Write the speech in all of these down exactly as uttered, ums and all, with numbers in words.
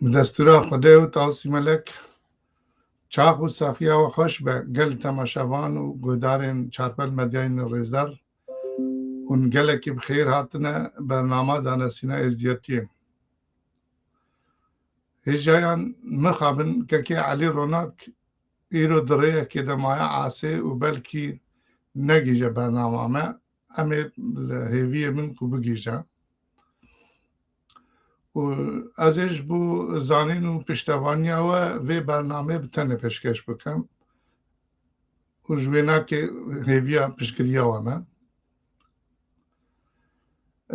Bi destûra Xwedê û Tawsî Melek, çax û saxiya we xweş be, gel temaşevan û guhdarên Çarpel Medyayên rêzdar, hûn gelekî bi xêr hatine bernama danesîna êzdiyetiyê. Hêjayan mixabin kekê Elî Ronak îro di rêyekê de maye asê û belkî negihîje bernama me, em ê li hêviyê bin ku bigihîje. Û ez ê ji bo zanîn û piştevaniya we vê bernameyê bi tenê pêşkêş bikim û ji wênakê hêviya piştgiriya we me.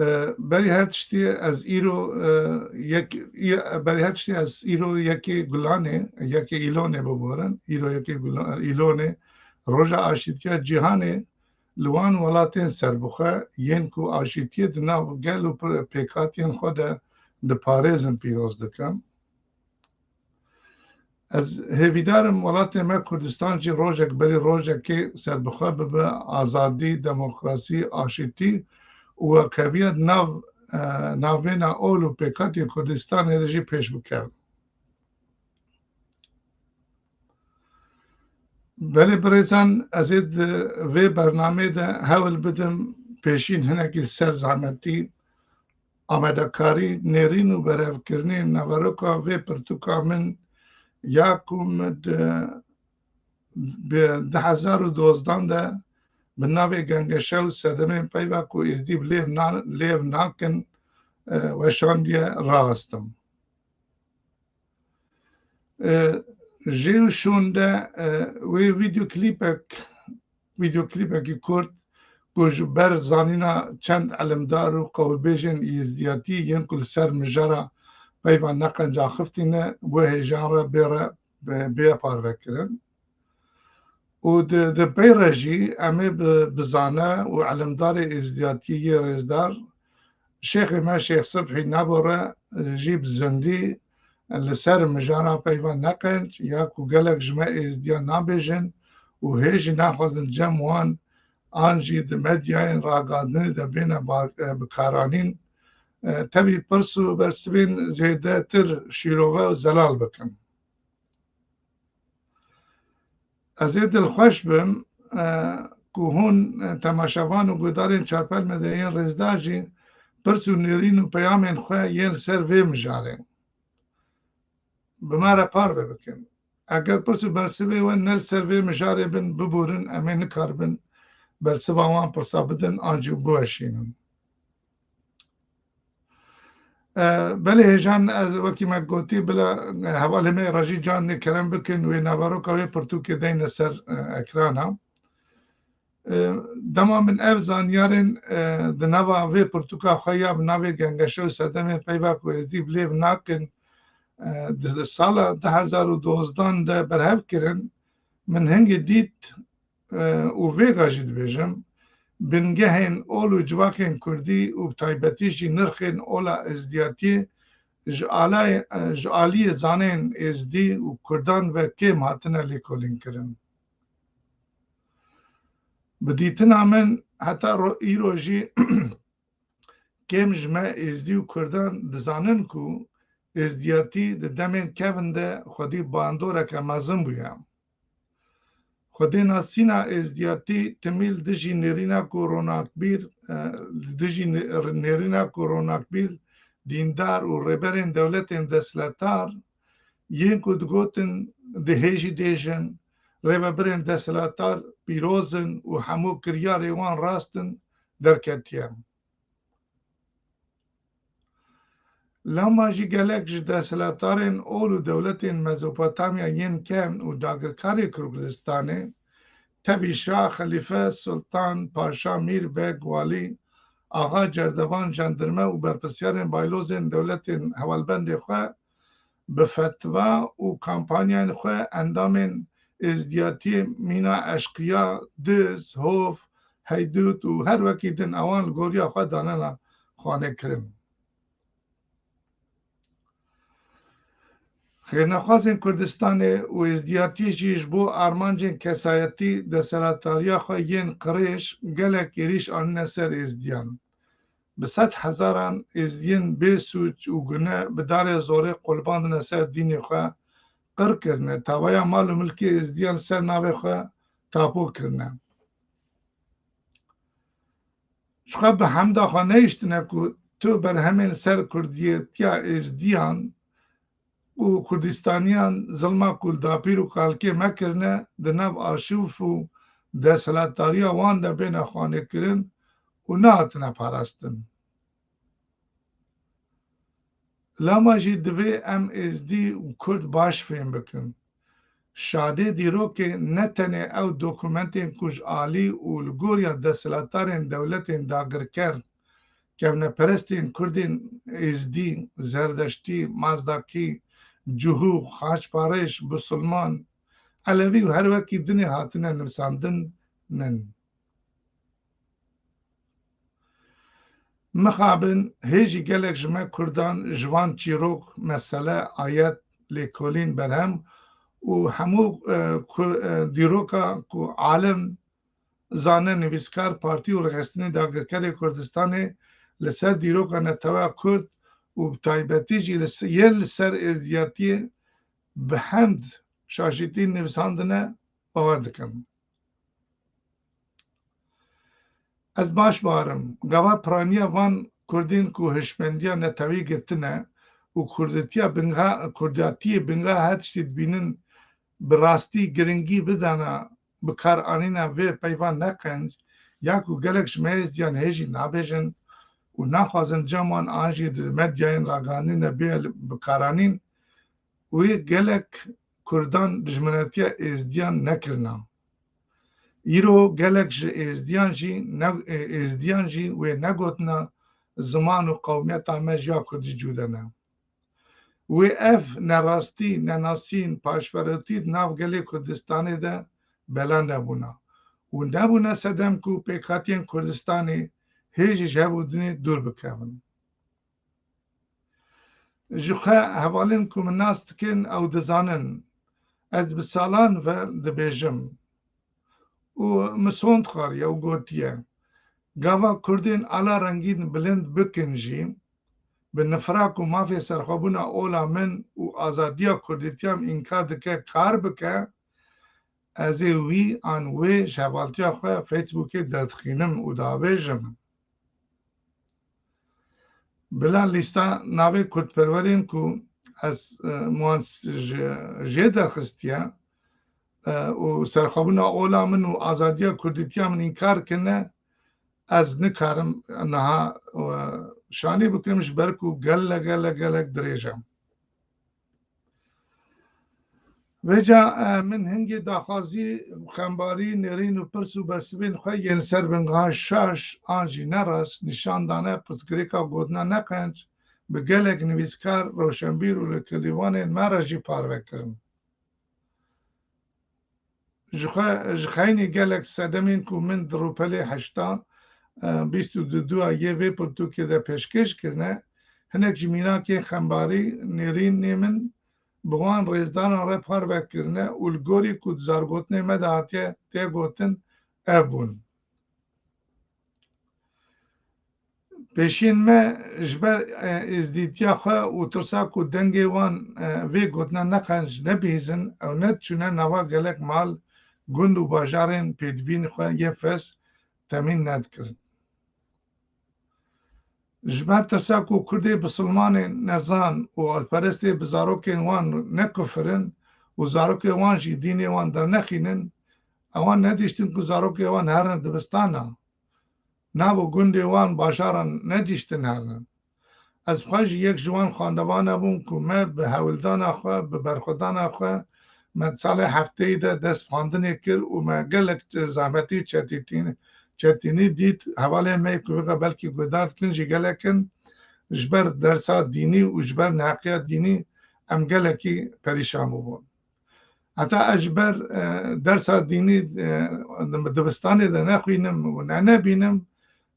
E, berî her tiştî ez îro, e, yek, î-, berî her tiştî ez îro yekê Gulanê, yekê Îlonê biborin. Îro yekê Gula-, Îlonê, roja aşîtiya cîhanê li wan welatên serbixwe yên ku aşîtiyê di nav gel û pê-, pêkhatiyên xwe de diparêzin pîroz dikim. Ez hêvîdar im welatê me Kurdistan jî rojek berî rojekê serbixwe bibe, azadî, demokrasî, aşîtî û wekheviya di nav, e, navbêna ol û pêkhatiyên Kurdistanê de jî pêş bikevin. Belê birêzan, ez ê di vê bernameyê de hewl bidim pêşîn hinekî ser zehmetî, amadekarî, nêrîn û berhevkirinê naveroka vê pirtûka min ya ku min di, bi du hezar û dozdan de bi navê Gengeşe û Sedemên Peyva ku Êzdî bi lêv na-, lêv nakin, e, weşandiye, raxistim. E, jê û şûn de, e, wê vîdeoklîpek, vîdeoklîpekî kurt ku ji ber zanîna çend elimdar û qewlbêjên êzdiyatî yên ku li ser mijara peyva neqenc axiftin e, wê hêjan re bê re, bê, bê parvekirin. Û di, di pey re jî em ê bi, bi zane û elimdarê êzdiyatiyê yê rêzdar Şêxê me Şêx Sibhî Nebo re jî bi zindî li ser mijara peyva neqenc ya ku gelek ji me êzdiyan nabêjin û hê jî naxwazin cem wan an jî di medyayên ragihandinê de bêne bar-, e, bikaranîn, e, tevî pirs û bersivên zêdetir şîrove û zelal bikin. Ez ê dilxweş bim, e, ku hûn, e, temaşevan û guhdarên Çarpel Medyayên rêzdar jî pirs û nêrîn û peyamên xwe yên li ser vê mijarê bi me re parve bikin. Eger pirs û bersivê we ne li ser vê mijarê bin, biborin, em ê nikaribin bersiva wan pirsa bidin an jî biweşînin. E, belê hêjan, ez wekî me gotî, bila, e, hevalê me Rajî Can nê kerem bikin, wê naveroka wê pirtûkê deyne ser, e, ekrana. E, dema min ev zanyarên, e, di nava vê pirtûka xwe ya bi navê Gengeşe û Sedemên Peyva ku Êzdî bi lêv nakin, e, di, di sala du hezar û dozdan de berhev kirin, min hingê dît, e, û vêga jî dibêjim, bingehên ol û civakên kurdî û bi taybetî jî nirxên ola êzdiyatiyê ji alay-, e, ji aliyê zanên êzdî û kurdan ve kêm hatine lêkolînkirin. Bi dîtina min heta ro-, îro jî kêm ji me êzdî û kurdan dizanin ku êzdiyatî di demên kevin de xwedî bandoreke mezin bûye. Xwedê nasîna êzdiyatî timî li dijî nêrîna ku ronakbîr, e, li dijî nê-, nêrîna ku ronakbîr, dîndar û rêberên dewletên desthilatdar yên ku digotin di hêjî dêjin, rêvebirên desthilatdar pîroz in û hemû kiryarê wan rast in, derketiye. Lewma jî gelek ji desthilatdarên ol û dewletên Mezopotamya yên kevn û dagirkarê Kurdistanê, tevî şah, xelîfe, sultan, paşa, mîr, beg, walî, axa, cerdevan, jandirme û berpirsiyarên baylozên dewletên hevalbendê xwe, bi fetva û kampanyayên xwe endamên êzdiyatiyê mîna eşqiya, diz, hov, heydût û her wekî din ewan li goriya xwe danena xanê kirin. Xêrnexwazên Kurdistanê û êzdiyatiyê jî ji bo armancên kesayetî desthilatdariya xwe yên qirêj gelek êrîş anîne ser êzdiyan. bi sed hezaran êzdiyên bê sûc û gune bi darê zorê qulbandine ser dînê xwe, qir kirine, tawaya mal û milkê êzdiyan ser navê xwe tapo kirine. Ji xwe bi hemda xwe nehiştine ku tu berhemên li ser kurdiyetiya êzdiyan û kurdistaniyan zilma ku li dapîr û kalkê me kirine di nav arşîv û desthilatdariya wan de bêne xwanêkirin û nehatine parastin. Lama jî divê em êzdî û kurd baş fêm bikin. Şadê dîrokê ne tenê ew dokumentên ku ji alî û li goriya desthilatdarên dewletên dagirker, kevneperestên kurdên êzdî, zerdeştî, mazdakî, cihû, xaçparêj, bisilman, elewî û her wekî dinê hatine nivîsandin nin. Mixabin hê jî gelek ji me kurdan ji van çîrok, mesele, ayet, lêkolîn, berhem û hemû, e, kur-, e, dîroka ku alim, zane, nivîskar, partî û rêxistinê dagirkerê Kurdistanê li ser dîroka neteweya kurd û bi taybetî jî li se-, yên li ser êzdiyatiyê bi hemd şaşîtî nivîsandine, bawer dikim. Ez baş barim. Gava piraniya van kurdên ku hişmendiya netewî girtine û kurdetiya binga, kurdiyatiyê binga her tiştî dibînin, bi rastî giringî bidana bikaranîna vê peyva ne qenc, ya ku gelek ji me êzdiyan hê jî nabêjin û naxwazin cem wan an jî di medyayên ragihandinê de bê bikaranîn, wê gelek kurdan dijminetiya êzdiyan nekirina. Îro gelek ji êzdiyan jî ne, êzdiyan jî wê negotina ziman û qewmiyeta me ji ya kurdî cuda ne. Wê ev nerastî, nenasîn, paşverotî di nav gelê Kurdistanê de bela nebûna û nebûne sedem ku pêkhatiyên Kurdistanê hê jî ji hev û dinê dûr bikevin. Ji xwe hevalên ku min nas dikin, ew dizanin, ez bi salan ve dibêjim û min sond xwariye û gotiye, gava kurdên ala rengîn bilind bikin jî, bi nifrak û mafê serxwebûna ola min û azadiya kurdîtiya min înkar dike, kar bike, ez ê wî an wê ji hevaltiya xwe Facebookê derdixînim û diavêjim. Bila lîsta navê kurdperwerên ku ez, e, wan s-, ji, jê derxistiye, e, û serxwebûna ola min û azadiya kurdîtiya min înkar kirine, ez nikarim niha, e, şanî bikim, ji ber ku gelek, gelek, gelek dirêj e. Vêca, e, min hingê daxwazî, xembarî, nêrîn û pirs û bersivên xwe yên li ser bingeha şaş an jî nerast nîşan dane, pirsgirêka gotina neqenc bi gelek nivîskar, roşenbîr û lêkolînvanên me re jî parve kirin. Ji xwe, ji xeynî gelek sedemên ku min di rûpelê heşta, e, bîst û du a yê vê pirtûkê de pêşkêş kirine, hinek ji mînakên xembarî, nêrînê min bi wan rêzdaran re parve kirine û li gorî ku di zargotinê me de hatiye tê gotin, ev bûn. Pêşiyên me ji ber, e, êzdîtiya xwe û tirsa ku dengê wan, e, vê gotina neqenc nebihîzin, ew nediçûne nava gelek mal, gund û bajarên pêdivîn xwe yê fes temîn nedikirin. Ji ber tirsa ku kurdê bisilmanê nezan û alperestê bi zarokên wan nekufirin û zarokê wan jî dînê wan dernexînin, ewan nedîştin ku zarokê wan herin dibistana. Nav û gundê wan bajaran nedîştin herin. Ez xwe jî yek ji wan xwendevana bûm ku me bi hewldana xwe, bi berxwedana xwe, me salê hefteyî de dest xwendinê kir û me gelek zehmetî û çetîtîn-, çetînî dît. Hevalên me ku vêga belkî guhdar dikin jî gelek in, ji ber dersa dînî û ji ber neheqiya dînî em gelekî perîşan bûbûn. Heta ez ji ber, e, dersa dînî, e, di dibistanê de nexwînim û nenebînim,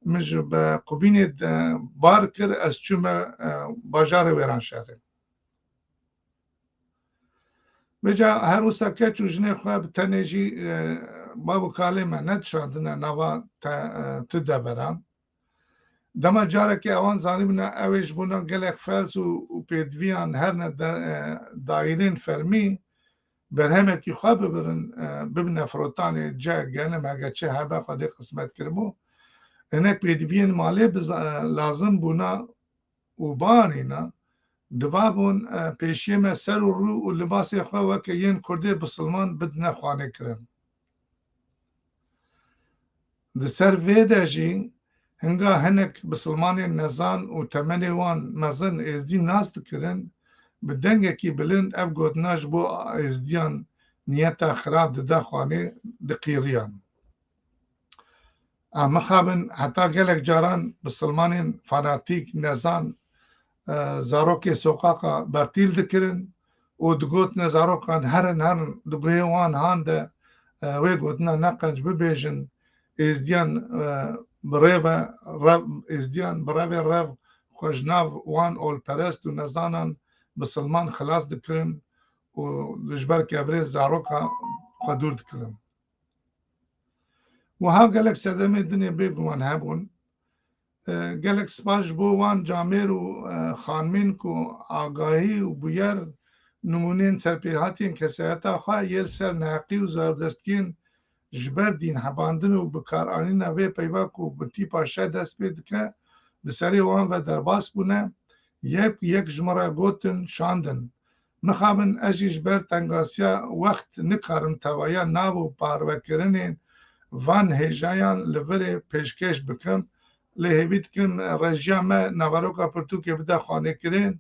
min ji be qubînê de bar kir, ez çûme, e, bajarê Wêranşehirê. Vêca her wisa keç û jinê xwe bi tenê jî, e, bav û kalê me nedişandine nava te-, e, tu deveran. Dema carekê ewan zanîbûne ew ê ji bona gelek ferz û, û pêdiviyan herne de, e, daîrên fermî berhemekî xwe bibirin, e, bibine firotanê ce genim hege çi hebe Xwedê qismet kiribû. Hinek pêdiviyên malê biza-, e, lazim bûna û banîna, divabûn, e, pêşiyê me ser û rû û libasê xwe weke yên kurdê bisilman bidine xwanê kirin. Di ser vê de jî hinga hinek bisilmanên nezan û temenê wan mezin êzdî nas dikirin, bi dengekî bilind ev gotina ji bo êzdiyan niyeta xirab dide xwanê, diqîriyan. Em mixabin heta gelek caran bisilmanên fanatîk, nezan, e, zarokê soqaqa bertîl dikirin û digotine zarokan herin, herin di guhê wan han de, e, wê gotina neqenc bibêjin, êzdiyan, e, bi rê ve rev, êzdiyan bi revê rev xwe ji nav wan olperest û nezanan bisilman xilas dikirin û ji ber kevirê zaroka xwe dûr dikirin. Wiha gelek sedemê dinê bêguman hebûn. E, gelek spas ji bo wan camêr û, e, xanimên ku agahî û bûyer nimûneyên serpêhatiyên kesayeta xwe yê li ser neheqî û zerdestiyên ji ber dîn hebandin û bikaranîna vê peyva ku bi tîpa şer dest pê dike, bi serê wan ve derbas bûne, yek yek ji min re gotin, şandin. Mixabin ez jî ji ber tengasiya wext nikarim tevaya nav û parvekirinên van hêjayan li virê pêşkêş bikim. Lê hêvî dikim rejiya me naveroka pirtûkê bide xwanêkirin.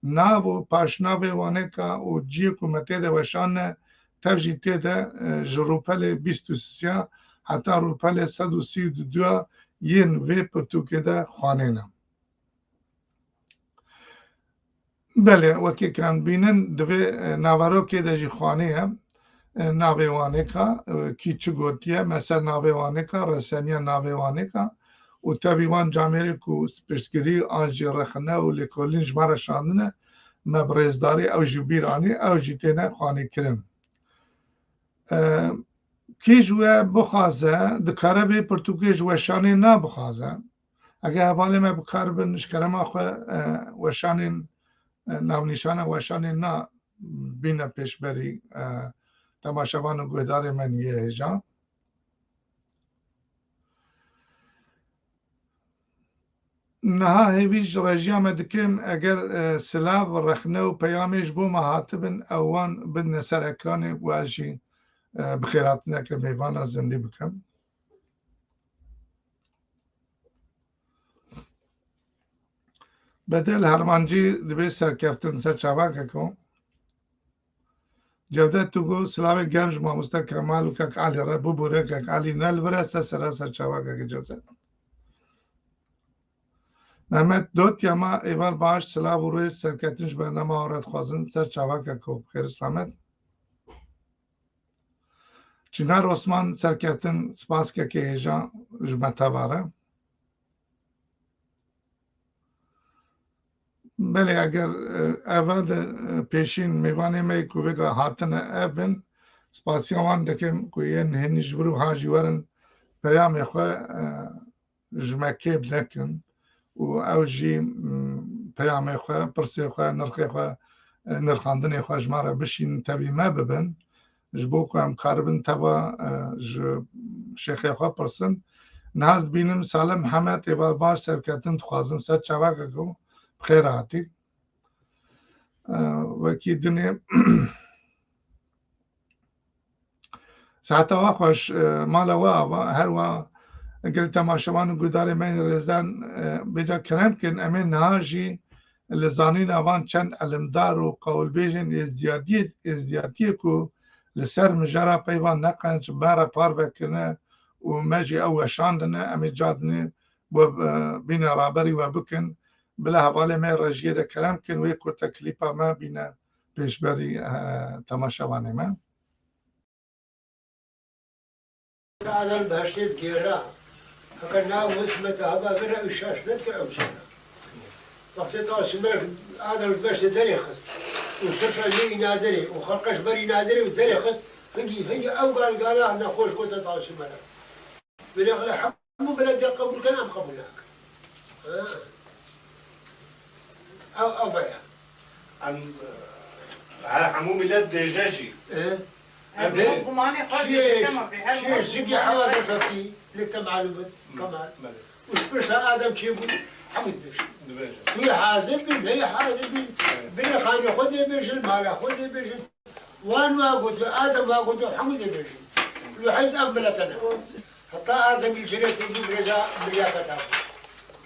Nav û paşnavê waneka û ciyê ku me tê de weşanine tev jî tê de, e, ji rûpelê bîst û sisiya heta rûpelê sed û sî û du yên vê pirtûkê de xwanêne. Belê, wekî ke em dibînin, di vê, e, naverokê de jî xwanê ye. E, navê wanêka, e, kî çi gotiye, me ser navê wanêka, reseniya navê wanêka û tevî wan camêrê ku piştgirî an jî rexne û lêkolîn ji me re şandine, me bi rêzdarî ew jî bîr anî, ew jî têne xwanîkirin. E, kî ji we bixwaze, dikare vê pirtûkê ji weşanê na bixwaze. Eger hevalê me bi kar bin, ji kerema xwe, e, weşanên, e, navnîşana weşanên na bîne pêşberî, e, temaşevan û guhdarê me yên hêja. Niha hêvî ji rejiya me dikim, eger, e, silav, rexne û peyamê ji bo me hatibin, ew wan bidine ser ekranê û ez jî, e, bi xêrhatineke mêvana zindî bikim. Bedel Hermancî dibê serkeftin ser çavakeko. Cevdet Tugu, silavê germ ji mamoste Kemal û Kek Elî re bibûre, Kek Elî ne li vir e, ser sera ser çavakeke Cevdet. Mehmet Dotyama, êvar baş, silav û rêz, serketin ji bernama re dixwazin, ser çavakeko, bi xêr û selamet. Çinar Osman, serketin, spas kekê hêja ji me teva re. Belê, eger, e, eva de, e, pêşîn mêvanê me ku vêga hatine ev in, spasiya wan dikim ku yên hin ji vir û ha jî werin peyamê xwe, e, ji me kêm nekin û ew jî, mm, peyamê xwe, pirsê xwe, nirxê xwe, e, nirxandinê xwe ji me re bişînin, tevî me bibin, ji bo ku em karibin teva, e, ji şêxê xwe pirsin. Niha ez dibînim Salih Mihemed, êvar baş, serketin dixwazim, ser çavakeke bi xêr hatî. E, wekî dinê Saeta we xweş, e, mala we ava, her wa gelî temaşevan û guhdarê me yên rêzdar, e, bêca kerem kin, em ê niha jî li zanîna van çend elimdar û qewilbêjên êzdiyatiyê, êzdiyatiyê ku li ser mijara peyva neqenc me re parve kirine û me jî ew weşandine, em ê cadinê we, e, bîne raberî we bikin. Bila hevalê me rejiyê de kerem kin, wê kurte klîpa me bîne pêşberî, e, temaşevanê me. Adam behştê digêra. Heke nav his me dehaba vira û şaş nedike ew çana. Wextê ta simer Adam ji behştê derê xist. Û şefa lê înadirê û xelqeş ber înadirê û derê xist. Hingî, hingî ew galgala nexweş gote ta simera. Bilexle hemû belediye qebûl ken, em qebûl nakin. Ew, ew veya. Em, he, hemû milet dêje jî. E? Em Em dê, zimanê xwe çiyê, dê, tamam, dê, her çiyê xwe jikî zimanê hewa xwe dê. Derkefî, lê te malûm e, Kemal. Belê. Û ji pirsa Adem çêbû, hemû dibêjin. Dibêjin. Tu yê hazir bî, neyê hazir bî. Evet. Binê xanê xwe dê bêjin, mala xwe dê bêjin. Wan wa gotiye, Adem wa gotiye, hemû dê bêjin. Li heyt ev milete ne. Heta Ademî cire tê bû, rêza milyaketa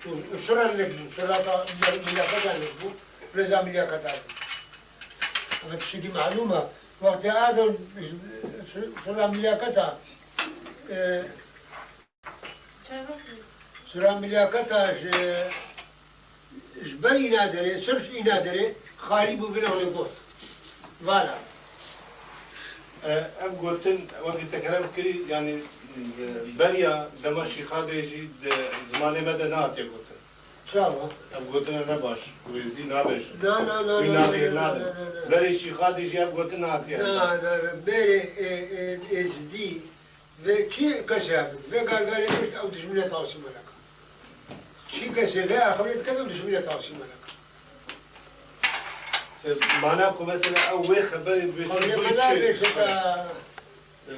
bû. Û sura lek bû, surata milyaketa lek bû, rêza milyaketa bû. Ama tiştekî malûm e. Wextê Adem sura milyaketa, e, Sura milyaketa ji, ji ber îna derê, sirf ji îna derê, xalî bû vin xwe got. Vala. E, ev gotin, wekî te kerem kirî, yanî, e, beriya dema Şîxadê jî di zimanê me de nehatiye gotin. Çawa? Ev gotin ne baş, wê zî nabêjin. Na, na, na, Wî na, na, navê na, na, nadin. na, na, na. Berê Şîxadê jî ev gotin nehatiye. Na, na, na, berê, e, e, Êzidî Vê çi kesê hebin? Vê galgalê bêjt ew dijminê Tawsî Melek. Çi kesê vê axivê diket ew dijminê Tawsî Melek. E, mana ku mesela ew wê xeberê dibêjt Qewlê me nabêjt ta. E,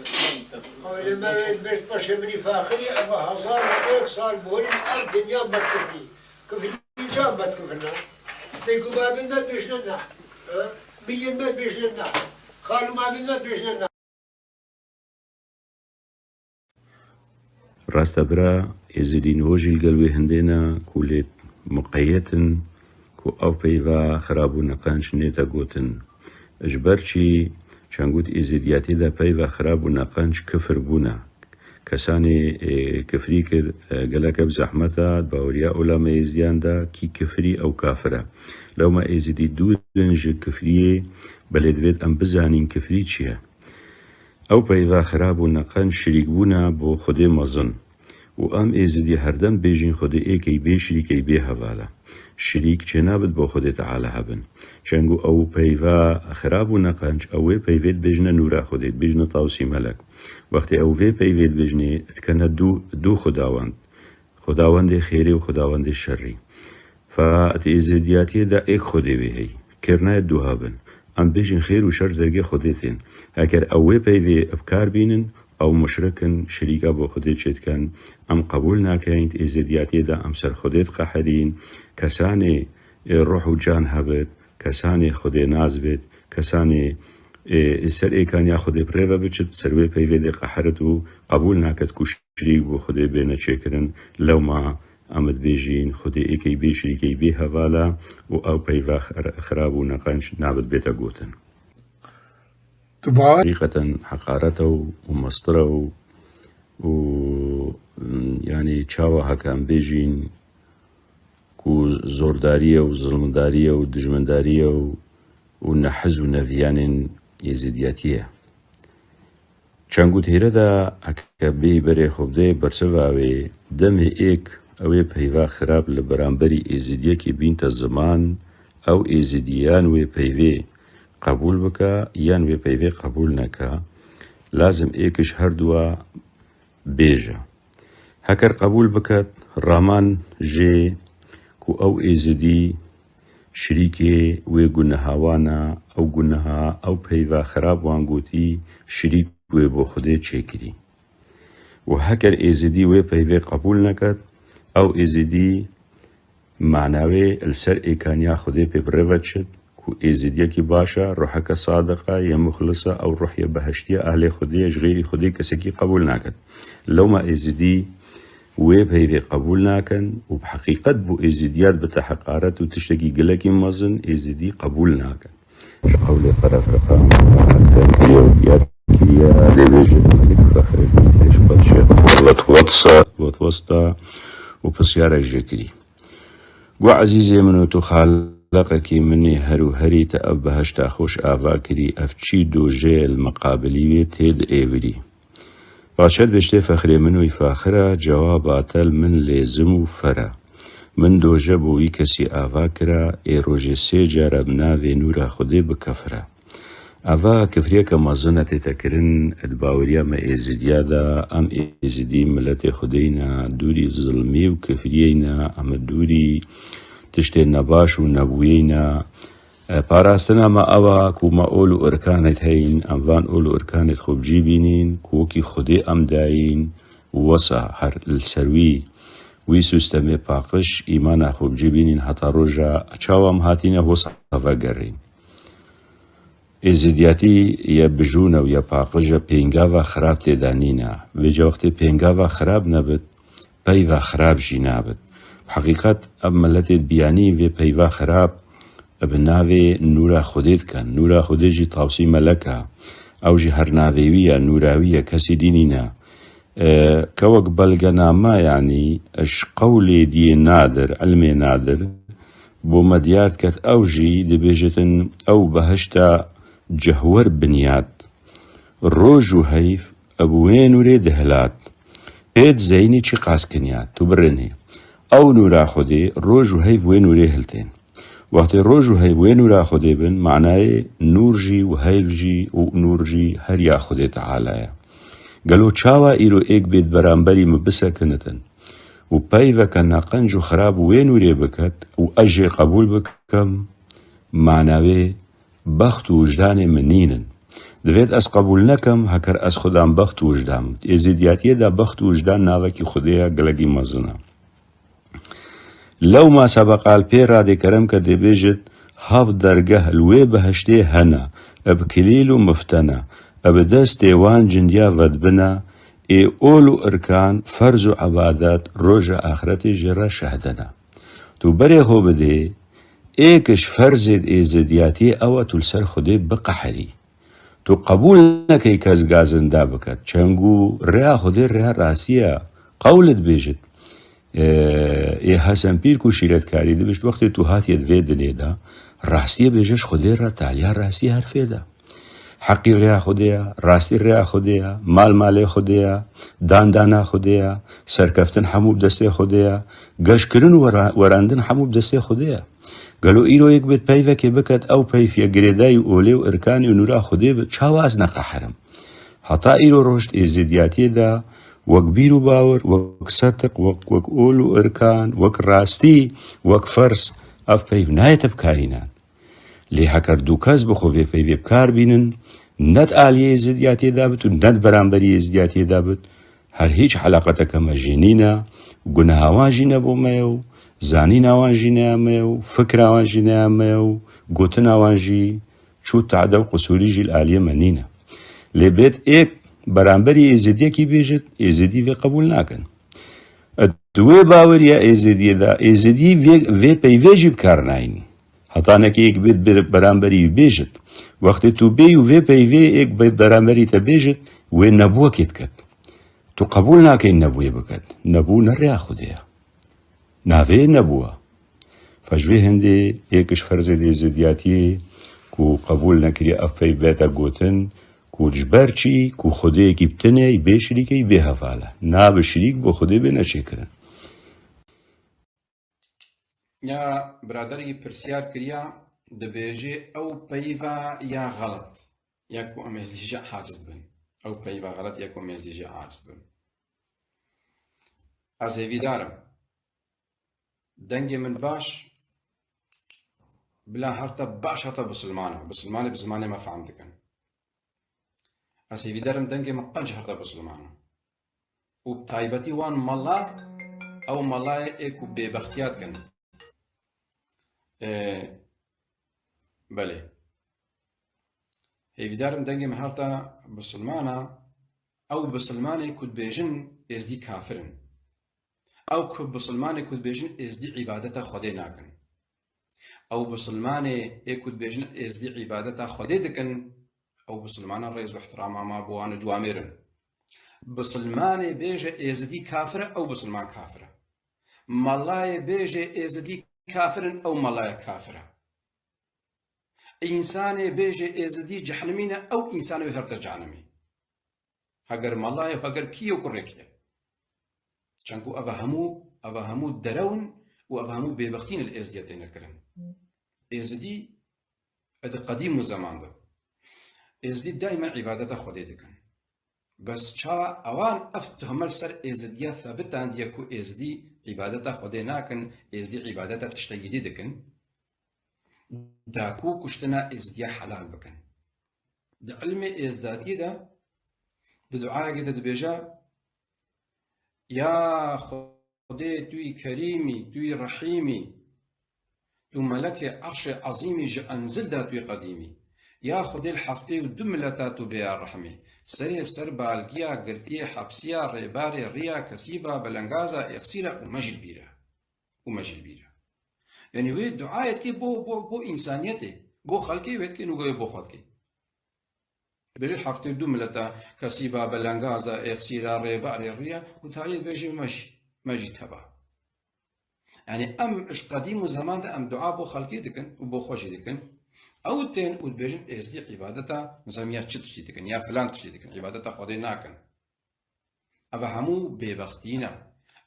tamam, tamam. Qewlê me wê dibêjt paşê min î faxirî, ev hezar û yek sal borî ev dinya bedkifrî. Kifrî ca bedkifrina. Bêgû babên me dibêjne na. E, Miliyên me dibêjne na. Xalû mamên me dibêjne na. Rast e bira, Êzidî niho jî li gel wê hindê ne ku lê miqeyet in ku ev peyva xirab û neqenc nête gotin. Ji ber çi? Çend got Êzidiyatê de peyva xirab û neqenc kifir bûne. Kesanê, ê, kifrî kir, e, gelek ev zehmet e, di baweriya ulamayê Êzidiyan de kî kifrî ew kafir e. Lewma Êzidî dûr in ji kifriyê, belê divêt em bizanîn kifrî çi ye. Ew peyva xirab û neqenc şirîkbûna bo Xwedê mezin. Û em Êzidî herdem bêjîn Xwedê êk ey bê şirîk ey bê heval e. Şirîk çênabit bo Xwedê Teala hebin. Çend ku ew peyva xirab û neqenc, ew wê peyvê dibêjine nûra Xwedê, dibêjine Tawsî Melek. Wextê ew vê peyvê dibêjinê, dikene du, du xwedawend. Xwedawendê xêrê û xwedawendê şerî. Fa di êzidiyatiyê de êk Xwedê wê heyî. Kêr nayê du hebin. Em bêjin xêr û şer ji dergê Xwedê tên. Eger ew wê peyvê bi kar bînin, ew muşrik in, şirîka bo Xwedê çêdikin. Em qebûl nakeyin, di êzidiyatiyê de em ser Xwedê diqehirîn. Kesanê, ê, ruh û can hebit, kesanê Xwedê nas bit, kesanê, ê, ser êkaniya Xwedê bi rê ve biçit, ser wê peyvê dê qehirit û qebûl naket ku şirîk bo Xwedê bêne çêkirin. Lewma em dibêjin, Xwedê êk ey bê şirîk ey bê heval e û ew peyva xir-, xirab û neqenc nabit bête gotin. Tu bawer Heqîqeten heqaret e û, û mestir e û, û, yanî çawa heke em bêjîn ku zordarî ye û zilmdarî ye û dijmindarî ye û, û nehiz û neviyanên êzidiyatî ye. Çend ku têre de heke bêyî berê xwe bidê bersiva wê, demê êk ew ê peyva xirab li beramberî êzidiyekê bînte ziman, ew êzidî yan wê peyvê qebûl bike, yan wê peyvê qebûl neke. Lazim êk ji her duwa bêje. Heker qebûl biket, raman jê ku ew êzidî şirîkê wê guneha wan e, ew guneha, ew peyva xirab wan gotî, şirîk wê bo Xwedê çêkirî. Û heker êzidî wê peyvê qebûl neket, ew êzidî mana wê li ser êkaniya Xwedê pê bi rê ve diçit, ku êzidiyekî baş e, ruheke sadiq e, yê muxlis e, ew ruhiye beheştî ye, ehlê Xwedê ye, ji xeyrî Xwedê kesekî qebûl naket. Lewma êzidî wê peyvê qebûl nakin û bi heqîqet bo êzidiyat bite heqaret û tiştekî gelekî mezin, êzidî qebûl nakin. Ji qewlê qerefirqan, kiriye û diyar kiriye, lê wê jê pêşxerê pêş xwe dişê. Wet wetsa, wet westa û pisyarek jê kirî. Got, Ezîzê min û tu xaliqekî min î, her û herî te ev behişta xweş ava kirî, ev çi dojeyê li miqabilî wê tê diêvirî? Paşet bêjtê fexrê min wî faxir e, cewaba te li min lêzim û fer e. Min doje bo wî kesî ava kira, ê rojê sê cara bi navê nûra Xwedê bikefire. Eva kifriyeke mezin e tête kirin di baweriya me Êzidiya de. Em Êzidî miletê Xwedê ne, dûrî zilmî û kifriyê ne, em dûrî tiştên nebaş û nebûyê ne. E, parastina me ew e ku me ol û irkanêt heyîn, em van ol û irkanêt xwe bi cî bînîn, ku wekî Xwedê em dayîn û wesa her li ser wî, wî sîstemê paqij, îmana xwe bi cî bînîn heta roja çawa em hatîne, wesa vegerîn. Êzidiyatî ye bijûn e û ye paqij e, pêngava xirab tê de nîne. Vêca wextê pêngava xirab nebit, peyva xirab jî nabit. Bi heqîqet ev miletê biyanî vê peyva xirab bi navê nûra Xwedê dikin. Nûra Xwedê jî Tawsî Melek e. Ew jî her navê wî ye, nûra wî ye, kesî dî nîne. E, kewek belgename, yanî ji qewlê diyê nadir, ilmê nadir, bo me diyar diket, ew jî dibêjitin, ew behişta cihwer binyat, roj û heyv bi wê nûrê dihilat. Pê dizeynî çiqas kinyat, tu birênî. Ew nûra Xwedê roj û heyv wê nûrê hiltên. Wextê roj û heyv wê nûra Xwedê bin, manayê nûr jî û heyv jî û nûr jî her ya Xwedê Teala ye. Gelo çawa îro êk bêt beramberî min bisekinitin û peyveke neqenc û xirab wê nûrê biket û ez jê qebûl bikim, mana wê bext û wijdanê min nînin. Divêt ez qebûl nekim, heker ez xwedan bext û wijdan bim. Êzidiyatiyê de bext û wijdan navekî Xwedê ye, gelekî mezin e. Lewma sebeqal pê radê kerem ke dibêjit, heft dergeh li wê behiştê hene, bi kilîl û miftene, bi destê wan cindiya vedibine, ê ol û irkan, ferz û ebadet, roja axretê jê re şehdene. Tu berê xwe bidê, êk ji ferzêd êzidiyatiyê ew e tu li ser Xwedê biqeherî. Tu qebûl nekey kes gazinda biket. Çengû rêya Xwedê rêya rastî ye. Qewl dibêjit. Ê, ê Hesen Pîr ku şîretkarî dibişt, wextê tu hatiye di vê dinê de, rastiyê bêje ji Xwedê re, taliya rastî her fê de. Heqî rêya Xwedê ye, rastî rêya Xwedê ye, mal malê Xwedê ye, dan dana Xwedê ye, serkeftin hemû bi destê Xwedê ye, geşkirin û wera-, werandin hemû bi destê Xwedê ye. Gelo îro yek bêt peyvekê biket, ew peyv ye girêdayî olê û irkanî û nûra Xwedê bit, çawa ez neqeherim? Heta îro roj di êzidiyatiyê de wek bîr û bawer, wek setiq, wek, wek ol û irkan, wek rastî, wek ferz, ev peyv nayête bikarînan. Lê heker du kes bi xwe vê peyvê bi kar bînin, ne di aliyê êzidiyatiyê de bit û ne di beramberî êzidiyatiyê de bit, her hîç eleqeteke me jê nîne, guneha wan jî ne bo me ye û zanîna wan jî ne ya me ye û fikra wan jî ne ya me ye û gotina wan jî çû tade û qisûrî jî li aliyê me nîne. Lê bêt êk beramberî êzidiyekî bêjit, êzidî vê qebûl nakin. Di wê baweriya êzidiyê de, êzidî vê, vê peyvê jî bi kar nayîn. Heta nekê yek bêt ber-, beramberî bêjit. Wextê tu bêyî û vê peyvê êk be-, beramberî te bêjit, wê nebûwekê diket. Tu qebûl nakey nebûyê biket. Nebû ne rêya Xwedê ye. Navê nebû e. Fe ji vê hindê êk ji ferzê êzidiyatiyê ku qebûl nekiriye ev peyv bête gotin, ku ji ber çi, ku Xwedêyekî bi tinê, bê şirîkê, bê heval e. Na bi şirîk bo Xwedê bê neçêkirin. Ya biraderî pirsyar kiriya, dibêjê ew peyva ya xelet, ya ku em êzî jê aciz bin. Ew peyva xelet ya ku em êzî jê aciz bin. Ez hêvîdar im. Dengê min baş, bila her te baş her te bisilman e. Bisilmanê bi zimanê me fehm dikin. Ez hêvîdar im dengê min qenc her te bisilman e. Û bi taybetî wan mela, ew melayê ê ku bêbextiya dikin. Ê, belê. Hêvîdar im dengê min her te bisilman e. Ew bisilmanê ku dibêjin êzdî kafir in. Ew ku bisilmanê ku dibêjin êzdî îbadeta Xwedê nakin. Ew bisilmanê ê ku dibêjin êzdî îbadeta Xwedê dikin, ew bisilmana rêz û ihtirama me bo wan û ciwamêr in. Bisilmanê bêje êzidî kafir e, ew bisilman kafir e. Melayê bêje êzidî kafir in, ew melaya kafir e. Însanê bêje êzidî cehnimî ne, ew însanê wê herte cehnimî. Heger melayê, heger kî ye, kurê kî ye. Çenku eva hemû, eva hemû derew in û eva hemû bêbextî ne li êzdiyê têne kirin. Êzidî di qedîm û zeman de. Êzdî daimen îbadeta Xwedê dikin. Bes çawa ewan ev tuhme li ser êzidiya sebitandiye ku êzdî îbadeta Xwedê nakin, êzdî îbadeta tiştekî dî dikin, da ku kuştina êzdiya helal bikin? Di ilmê êzdatiyê de, di duayekê de dibêje, Ya Xwedê, tu yî Kerîm î, tu yî Rehîm î, tu melekê Erşê Ezîm î, ji enzil de tu yî qedîm î. Ya Xwedê, li heftê û du mileta tu bêya rehmê. Serê ser balgiya, girtiye hepsiya, rêbarê riya, kesîba belengaza êxsîra û me jî li bîr e. Û me jî li bîr e. Yanî wê duayê dikê bo, bo, bo însaniyetê, bo xelkê wê dikê, nû wê bo xwe dikê. Bêjî heftê û du mileta, kesîba belengaza, êxsîra, rêbarê riya û tarî dibêjî me jî, me jî teba. Yanî em ji qedîm û zeman de em dua bo xelkê dikin û bo xwe jî dikin. Ew tên û dibêjin êzdî îbadeta nizamiya çi tiştî dikin ya filan tiştî dikin, îbadeta Xwedê nakin. Ev hemû bêbextî ne.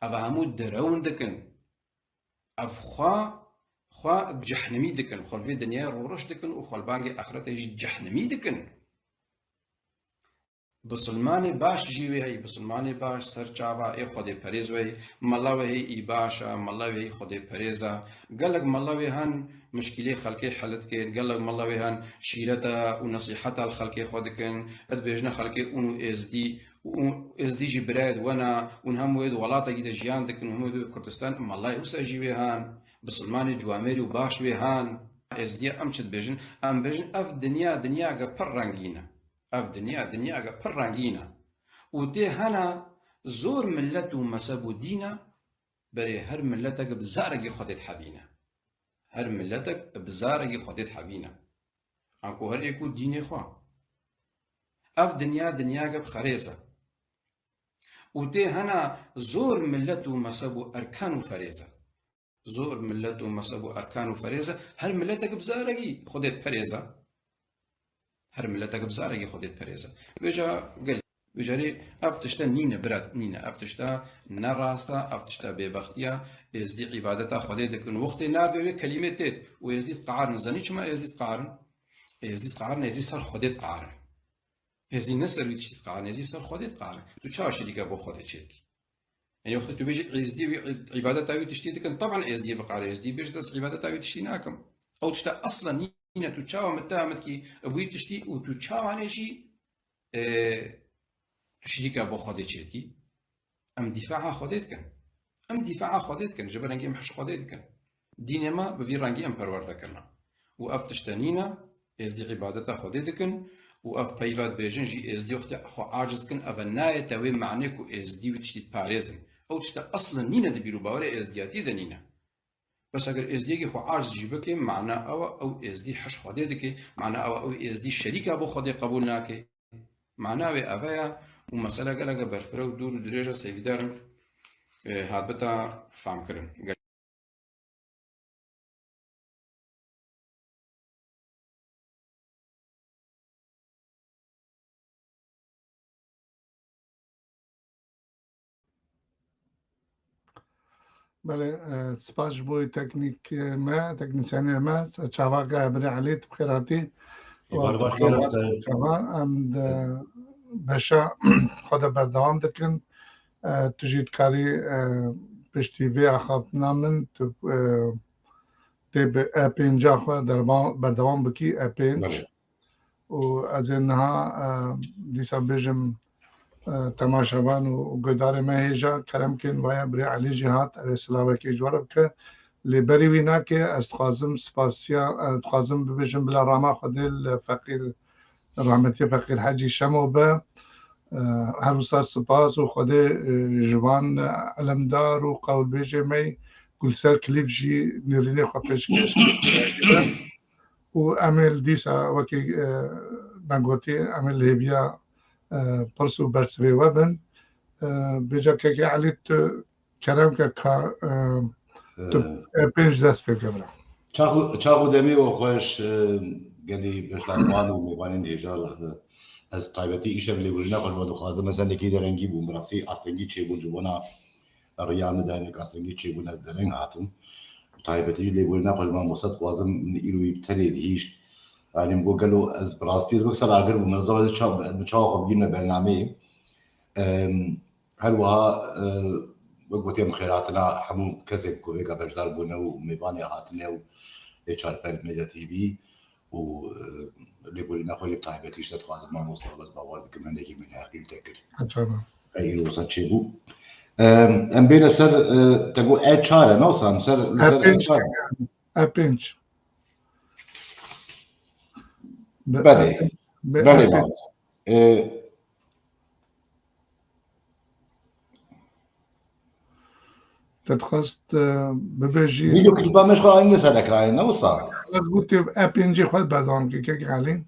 Ev hemû derewn dikin. Ev xwe, xwe cehnimî dikin. Xwe li vê dinyayê rûreş dikin û xwe li bangê axretê jî cehnimî dikin. Bisilmanê baş jî wê heyî. Bisilmanê baş ser çava ê Xwedê perêz wê heyî. Mela wê heyî î baş e, mela wê heyî Xwedê perêz e. Gelek mela wê hen mişkîlê xelkê hel dikên. Gelek mela wê hen şîreta û nesîheta li xelkê xwe dikin. Dibêjine xelkê ûn û êzdî û êzdî jî birayê di we ne, ûn hem wê di welatekî de jiyan dikin, û hem wê di Kurdistan, melayê wisa jî wê han, bisilmanê ciwamêrî û baş wê han. Êzdiya em çi dibêjin? Em bêjin, ev dinya, dinyayeke pir rengîn e. Ev dinya, dinyayeke pir rengîn e. Û tê hena zor millet û mezheb û dîn e, berê her miletek bi zarekî Xwedê dihebîne. Her miletek bi zarekî Xwedê dihebîne. Anku her êk û dînê xwe. Ev dinya dinyayeke bi xerêz e. Û tê hena zor milet û mezheb û erkan û ferêz e. Zor milet û mezheb û erkan û ferêz e. Her miletek bi zarekî Xwedê diperêze. Her miletek bi zarekî Xwedê diperêze. Vêca gel, vêcarê ev tişte nîne, bira, nîne. Ev tişte ne rast e, ev tişte bêbextiye. Êzdî îbadeta Xwedê dikin. Wextê navê wê kelîmê têt û êzdî diqarin. Zanî çima êzdî diqarin? Êzdî diqarin, êzdî ser Xwedê diqarin. Êzdî ne ser wî tiştî diqarin, êzdî ser Xwedê diqarin. Tu çawa şirîka bo Xwedê çêdikî? Yanî wextê tu bêjî êzdî wî îbadeta wî tiştî dikin, teban êzdiyê biqare, êzdî bêje dest îbadeta wî tiştî nakim. Ew tişta esla nîne, tu çawa miteham dikî bi wî tiştî û tu çawanê jî, e, tu şirîka bo Xwedê çêdikî? Em dîfaa Xwedê dikin. Em dîfaa Xwedê dikin, ji ber rengê em hiş Xwedê dikin. Dînê me bi vî rengî em perwerde kirine. Û ev tişte nîne, êzdî îbadeta Xwedê dikin û ev peyva dibêjin jî êzdî wextê xwe aciz dikin, ev e nayête wê manê ku êzdî wî tiştî diparêzin. Ew tişte eslen nîne di bîr û bawerê êzdiyatiyê de nîne. Bes eger êzdiyekî xwe aciz jî bike, mana ew e ew êzdî hiş Xwedê dike, mana ew e ew êzdî şerîka bo Xwedê qebûl nake. Mana wê ev e ya û mesele geleke berfireh û dûr û dirêj e, sêvîdar im, e, hatbita famkirin. Belê, e, spas ji bo teknîk me, teknîsyenê me, çavaka Birê Elî, tu bi xêr hatî. Ê, bar baş, çava, em di beşa xwe de berdewam dikin. E, tu jî dikarî, e, piştî vê axaftina min, tu, e, tê bi E pênca xwe derba-, berdewam bikî, E pênc. Belê. Û ez ê niha, e, dîsa bêjim, e, temaşevan û guhdarê me hêja kerem kên, waya Birê Elî jî hat, ew ê silavekê ji we re bike. Lê berî wî nake, ez dixwazim spasiya, e, dixwazim bibêjim bila rama Xwedê li feqîr, rahmetiyê feqîr Hecî Şemo be. E, her wisa spas û Xwedê, e, ji van, e, ilimdar û qewlbêjê me ku li ser klîp jî nêrînê xwe pêşkêş kir. Û em ê li dîsa wekî, e, me gotî, em ê li hêviya, e, pirs û bersivê we bin. E, bêja kekê Elî, tu kerem ke ka, e, tu, e, pênc dest pê bike bira. Çax û, çax û demê we xweş, e, gelî beşdarvan û mêvanên hêja, e, ez taybetî îşev lêborîna xwe ji we dixwazim. Ez hindekî derengî bûm, bi rastî astengî çêbûn ji bona riya min de, hinek astengî çêbûn, ez dereng hatim. Bi taybetî jî lêborîna xwe ji mamoste dixwazim, min îro wî bi tenê dihîşt. Yanî min got gelo ez bi rastî wek ser agir bûm, ez ê çawa, min çawa xwe bigîne bernameyê. Em, her wiha, e, wek gotiye min xêr hatina hemû kesên ku vêga beşdar bûne û mêvanê hatine û ê Çarpel Medya T V û, e, lêborîna xwe jî bi taybetî ji te dixwazim mamoste, ez bawer dikim hinekî min heqîl te kir. Çawa? Ey, îro wisa çêbû. Em, em bêne ser, e, te got E çar e, ne wisa? Em ser, li ser E pênc E çar e. E pênc. Be-, Belê. E pênc. Be-, Belê E pênc. Mamoste. E, Te dixwest, e, bibêjî. Vîdeo klîpa me ji xwe anîne ser ekranê, ne wisa? Ez gotî E pêncî xwe berdewam kir, kek Elî.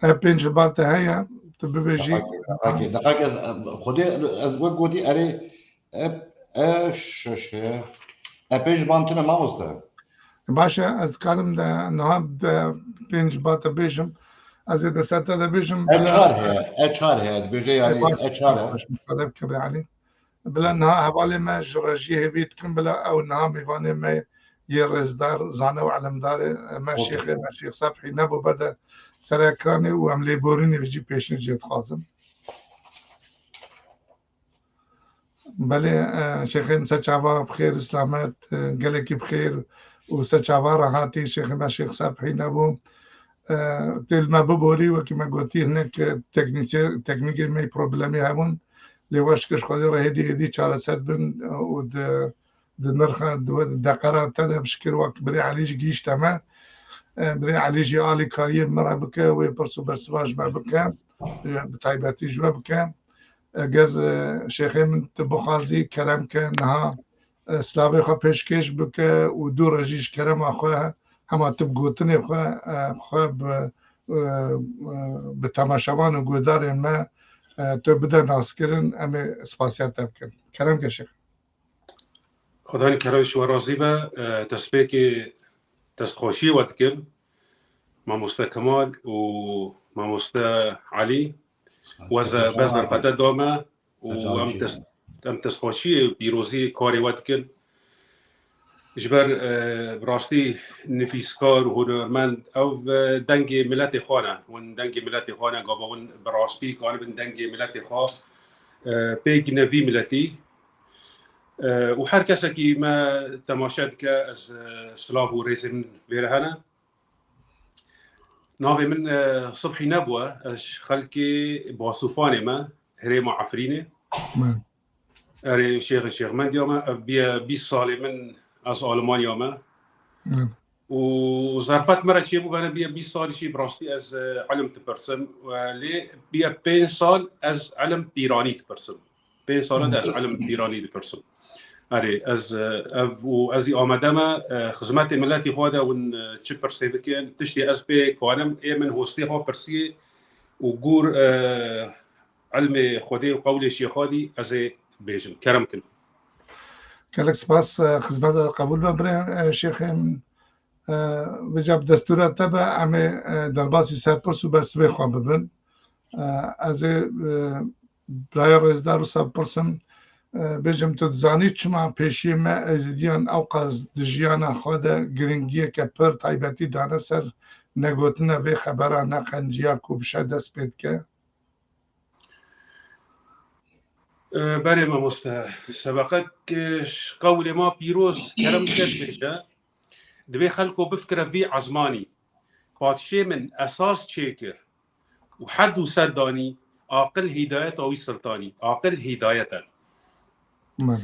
E pênc li ba te heye, tu bibêjî. Deqakê, deqakê, deqakê, ez, Xwedê, ez wek gotî, erê, E, E şeş heye. E pênc ji ban tune mamoste. Baş e, ez karim de niha de pênc ba te bêjim. Ez ê de ser te de bêjim, E bila çar heye, E çar heye, dibêje, yanî, E çar e. Baş, müsaade bike, Elî. Bila niha hevalê me ji rejiyê hêvî dikim, bila ew niha mêvanê me yê rêzdar, zane û ilimdarê me, Okey. Şêxê me, Şêx Sefhî nebû berde ser ekranê û em lêborînê vî jî pêşîn jê dixwazin. Belê, e, Şêxê me ser çava bi xêr û silamet, e, gelekî bi xêr û ser çava re hatî, Şêxê me Şêx Sefhî nebû. E, tê li me biborî, wekî me gotî, hinek, e, teknîsye-, teknîkê me problemî hebûn. Lê weş kir, ji Xwedê re hêdî hêdî çareser bin, e, û di, di nirxa, di we-, deqera te de bi şikir wek birê Elî jî gihîşte me. E, birê Elî jî alîkariyê min re bike, wê pirs û bersiva ji me bike, e, bi taybetî ji we bike. Eger, e, şêxê min tu bixwazî, kerem ke niha, e, silavê xwe pêşkêş bike û dû re jî ji kerema xwe hema tu bi gotinê xwe, e, xwe bi, e, e, bi temaşevan û guhdarên me, e, tu bide naskirin, em ê spasiya te bikin. Kerem ke şêx. Xudanî kerem ji we razî be. E, destpêkê destxweşiyê we dikim. Mamoste Kemal û Mamoste Elî, we ze-, we zerfete da me û em dest-, em destxweşiyê pîrozî karê we dikin. Ji ber, e, bi rastî nivîskar û hunermend, ew, e, dengê miletê xwe ne. Hûn dengê miletê xwe ne, gava hûn bi rastî kanibin dengê miletê xwe, e, pêk ne vî miletî. E, û her kesekî me temaşe dike, ez, e, silav û rêzê min vê re hene. Navê min, e, Sibhî nebûye, ez ji xelkê Basûfanê me, herêma Efrînê. Hmm. Erê, şêxê Şêxmendiya me, ev bîye bîst salê min, ez Almanya me. Hmm. Û zerfet me re çêbû, bene bîye bîst salî jî bi rastî ez, e, ilim dipirsim. E, lê bîye pênc sal ez ilim pîranî dipirsim. Pênc sal e de ez ilim pîranî dipirsim. Erê, ez, e, ev û ez ê amade me, e, xizmetê miletî xwe de hûn, e, çi pirsê bikin, tiştê ez pê kanim, ê min hostê xwe pirsiyê û gûr, e, ilmê Xwedê û qewlê şêxadî ez ê bêjim. Kerem kin. Gelek spas, e, xizmeta qebûl be birê, e, şêxê min. E, vêca bi destûra te be, em ê, e, derbasî serpirs û bersivê xwe bibin. E, ez ê, e, biraya rêzdar wisa bipirsim, e, bêjim, tu dizanî çima pêşiyê me Êzidiyan ewqas di jiyana xwe de giringiyeke pir taybetî dane ser negotina vê xebera neqenciya ku bi şer dest pê dike? E, berê mamoste, sebeqek, e, ji qewlê ma pîroz kerem dike dibêje, divê xelko bifikire vî ezmanî. Padşê min esas çêkir û hed û sed danî, aqil hîdayeta wî siltanî. Aqil hîdayet e. Min.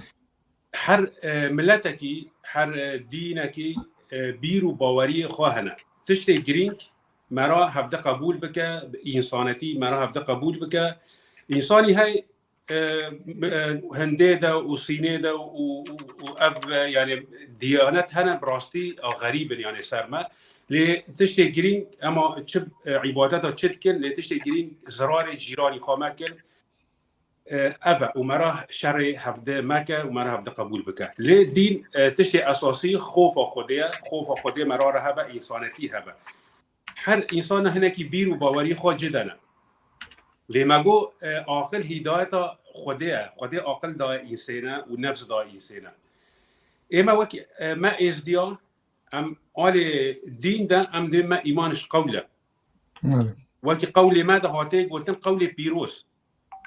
Her, e, miletekî, her, e, dînekî, e, bîr û baweriyê xwe hene. Tiştê girîng me ra hevde qebûl bike, însanetî me ra hevde qebûl bike. Însanî hey, e, e, Hindê de û Sînê de û, û, û ev, e, yani diyanet hene bi rastî, a, xerîb in yani ser me. Lê tiştê girîng, ema çi, e, îbadeta çi dikin, lê tiştê girîng zirarê cîranî xwe mekin. E, ev e, û me ra şerê hevdê meke û me ra hevdê qebûl bike. Lê dîn, e, tiştê esasî xofa Xwedê ye, xofa Xwedê me ra re hebe, însanetî hebe. Her însan hinekî bîr û bawerî xwe ci de ne. Lê me got, e, aqil hîdayeta Xwedê ye. Xwedê aqil daye însêne û nefs daye însêne. Ê me wekî, e, me êzdiya, em alê dîn de, em dê me îman ji qewl e. Belê. Wekî qewlê me de hatiye gotin qewlê pîroz.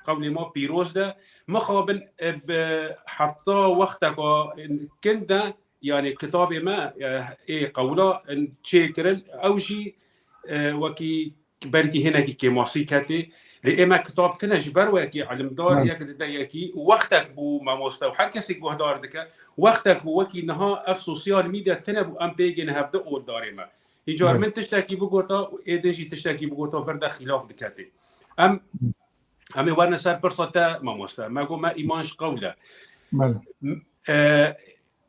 Qewlê me pîroz de mixabin, e, bi heta wexteka kin de, yani kitabê me, e, ê qewla, e, çêkirin, ew jî, e, wekî belkî hinekî kêmasî ketê. Lê ê me kitab tine ji ber wekî ilimdar Belê. yek dide yekî û wextek bû mamoste û her kesê guhdar dike, wextek bû wekî niha ev sosyal medya tine bû em pêgên hevde oldarê me. Hîcar Belê. min tiştekî bigota û ê din jî tiştekî bigota vir de xîlaf diketê. Em, em ê werine ser pirsa te mamoste. Me got me îman ji qewl e. Belê. M-, e,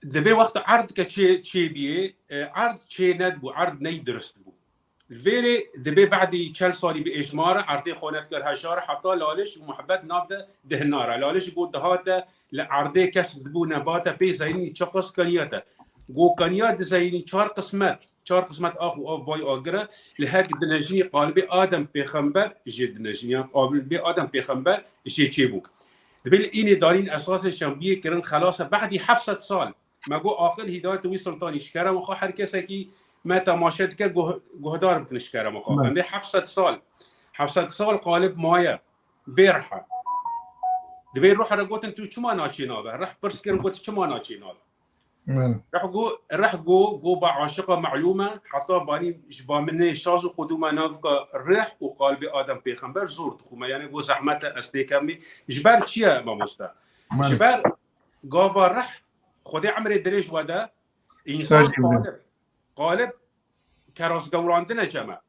dibê wexta erd ke çê, çê biyê, e, erd çê nedibû, erd ney dirist bû. Li vêrê dibê badî çel salî bi êşmara erdê xwe nedikir hejara heta laliş û muhebet nav de dihinara. Laliş got dihate li erdê kes dibû nebate pê zeyînî çi qis kaniyete. Got kaniya dizeyînî çar qismet, çar qismet ax û av bay agire, li hek dinejinî qalibê Adem pêxember jê dinejinî, yan qalibê Adem pêxember jê çêbû. Dibê li înê darîn esasê şembiyê kirin xelasa badî heft sed sal. Me got aqil hîdayetê wî sultanî ji kerema xwe her kesekî me temaşe dike guh-, guhdar bikin ji kerema xwe. Belê. Em bê heft sed sal, heft sed sal qalib maye bê rihe. Dibê ruh re gotin tu çima naçî nave? Rih pirs kirin got çima naçî nave? Belê. Rih got, rih got, got ba aşiqa melûm e, heta banî ji ba min nê şaz û qudûma navka rih û qalbê Adem pêxember zor dixwime. Yani got zehmet e ez têkemî. Ji ber çi ye mamoste? Belê. Ji ber gava rih Xwedê emrê dirêj wede, însan Ser cimle. qalib, qalib keras gewrandine ceme.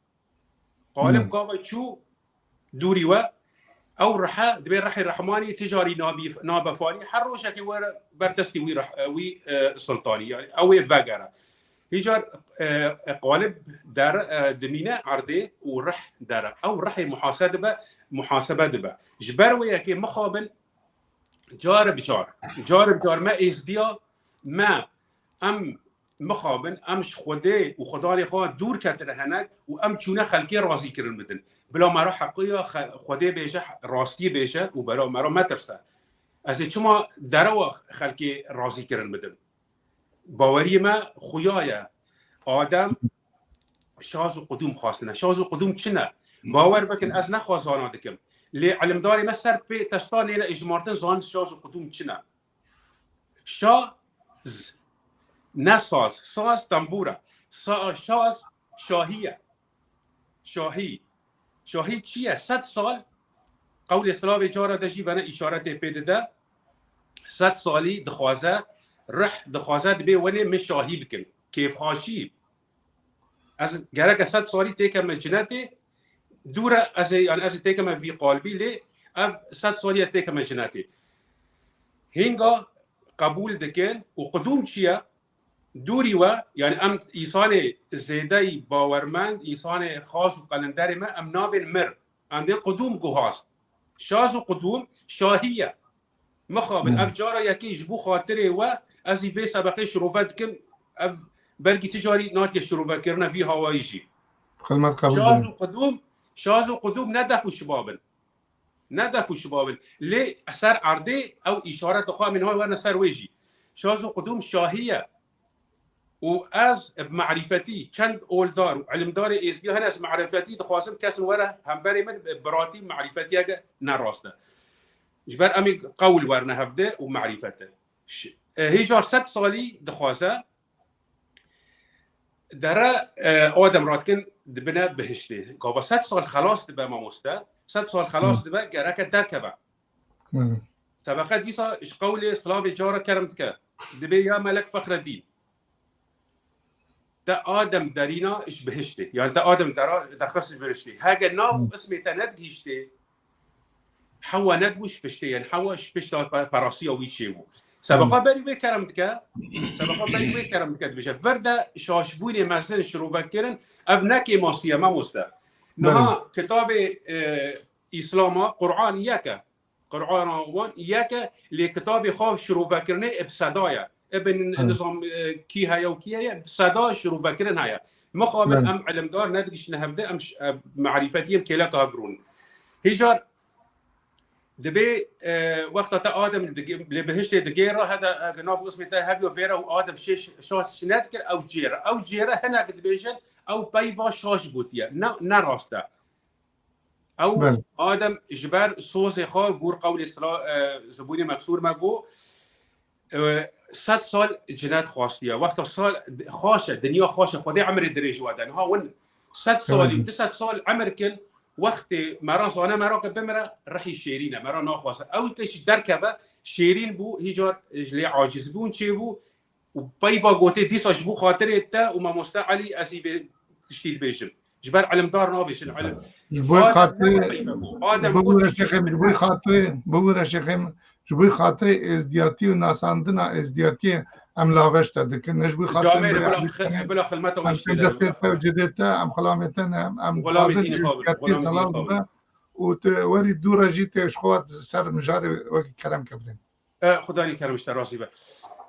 Qalib Hmm. gava çû dûrî we, ew rihe, dibê rihê rehmanî ticarî nabî, nabe fanî, her rojekê were ber destî wî rih-, wî, e, sultanî, yani ew ê vegere. Hîcar, e, e, qalib der, e, dimîne erdê û rih dere. Ew rihê muhase dibe, muhasebe dibe. Ji ber wê yekê mixabin, car bi car, car bi car me êzdiya me, em mixabin, em ji Xwedê û Xwedanê xwe dûr ketine henek û em çûne xelkê razî kirin bidin. Bila me re heqiya xe-, Xwedê bêje, rastiyê bêje û bela me re metirse. Ez ê çima derewa xelkê razî kirin bidim? Baweriyê me xuya ye. Adem şaz û qudûm xwastine. Şaz û qudûm çi ne? Bawer bikin, ez nexwe zana dikim. Lê ilimdarê me ser pê testa nêne êjmartin zanin şaz û qudûm çi ne. Şaz, ne saz. Saz tembûr e. Sa-, şaz şahî ye. Şahî. Şahî çi ye? Sed sal, qewlê silavê cara de jî vene îşaretê pê dide. Sed salî dixwaze, rih dixwaze dibê wenê min şahî bikin. Kêfxaşî. Ez gereke sed salî têkeme cinetê, dûre ez ê, yani ez ê têkeme vî qalbî lê ev sed salî ez têkeme cinetê. Hînga qebûl dikin û qudûm çi ye? Dûrî we, yani em îsanê zêdeyî bawermend, îsanê xaş û qelenderê me, em nabên mir. Em dê qudûm guhast. Şaz û qudûm şahî ye. Mixabin, Hmm. ev cara yekê ji bo xatirê we, ez jî vê sebeqê şirove dikim, ev belkî ti carî natiye şirovekirine vî hawayî jî. Xidmet qebûl Şaz dikim. û qudûm, şaz û qudûm ne def û şibab in. Ne def û şibab in. Lê ser erdê ew îşareta xwe em ê niha werne ser wê jî. Şaz û qudûm şahî ye. Û ez bi marîfetî, çend oldar û ilimdarê êzdiya hene, ez marîfetî dixwazim kesin were hemberê min, bi biratî marîfetiyeke ne rast e. Ji ber em ê qewl werine hevde û marîfet e. Ş-, e, hêjar sed salî dixwaze dere, e, Adem radikin dibine bihiştê. Gava sed sal xelas dibe mamoste, sed sal xelas Hı. dibe gereke derkeve. Hı. Sebeqe dîsa ji qewlê silavê cara kerem dike. Dibê ya Melek Fexredîn. Te Adem derîna ji bihiştê. Yani te Adem dera dexres ji bihiştê. Hege nav û Hı. ismê te nedigihiştê, Hewa nedibû ji piştê, yani Hewa ji pişta pe-, perasiya wî çêbû. Sebeqa Hı. berî wê kerem dike, sebeqa berî wê kerem dike dibêje. Vir de şaşbûnê mezin şirove kirin, ev ne kêmasî ye, mamoste. Niha Belê. kitabê, e, Îslama, Quran yek e. Qur'ana wan yek e, lê kitabê xwe şirovekirinê bi seda ye. Ibn Hı. Nizam, e, kî heye û kî heye, bi seda şirovekirin heye. Mixabin Hı. em ilimdar nedigiştine hevde, em ş-, e, marîfetî em kêleka hev rûn. Hêjar dibê, e, wexta te Adem li dige-, li bihiştê digêra, hede, e, nav û ismê te hebiyo vêre û Adem şê ş-, şaş nedikir, ew cêre. Ew cêre hinek dibêjin, ew peyva şaş gotiye. Ne, ne rast e. Ew Belê. Adem ji ber sozê xwe gor qewlê sila, e, zibûnê meksûr me got, e, sed sal cinet xwastiye. Wexta sal xaş e, dinya xaş e, Xwedê emrê dirêj we de. Niha win sed salî, Belê. Du sed sal emir kin, wextê me ra zane me ra ke bimire, rihî şêrîn e, me ra naxwaze. Ew ke jî derkeve, şêrîn bû, hîcar lê acizbûn çêbû, û peyva gotê dîsa ji bo xatirê te û mamoste Elî ez ê vê tiştî dibêjim. Ji ber ilimdar nabêjin ilim. Ji bo Adem xatirê, ne peyva bû. Adem bibûre got şêxê min, ji bo xatirê, bibûre şêxê min, ji bo xatirê êzdiyatî û nasandina êzdiyatiyê em laveş te dikin. Ne ji bo xatirê Camêrê bila xi-, bila xilmeta we em jî têde destê te û cidê te, em xilamê te ne, em, em dixwazin êzdiyatiyê zelal bibe û tu werî dû re jî tê ji xwe ser mijarê wekî kerem kevlin. E, Xudanî kerem ji te razî be.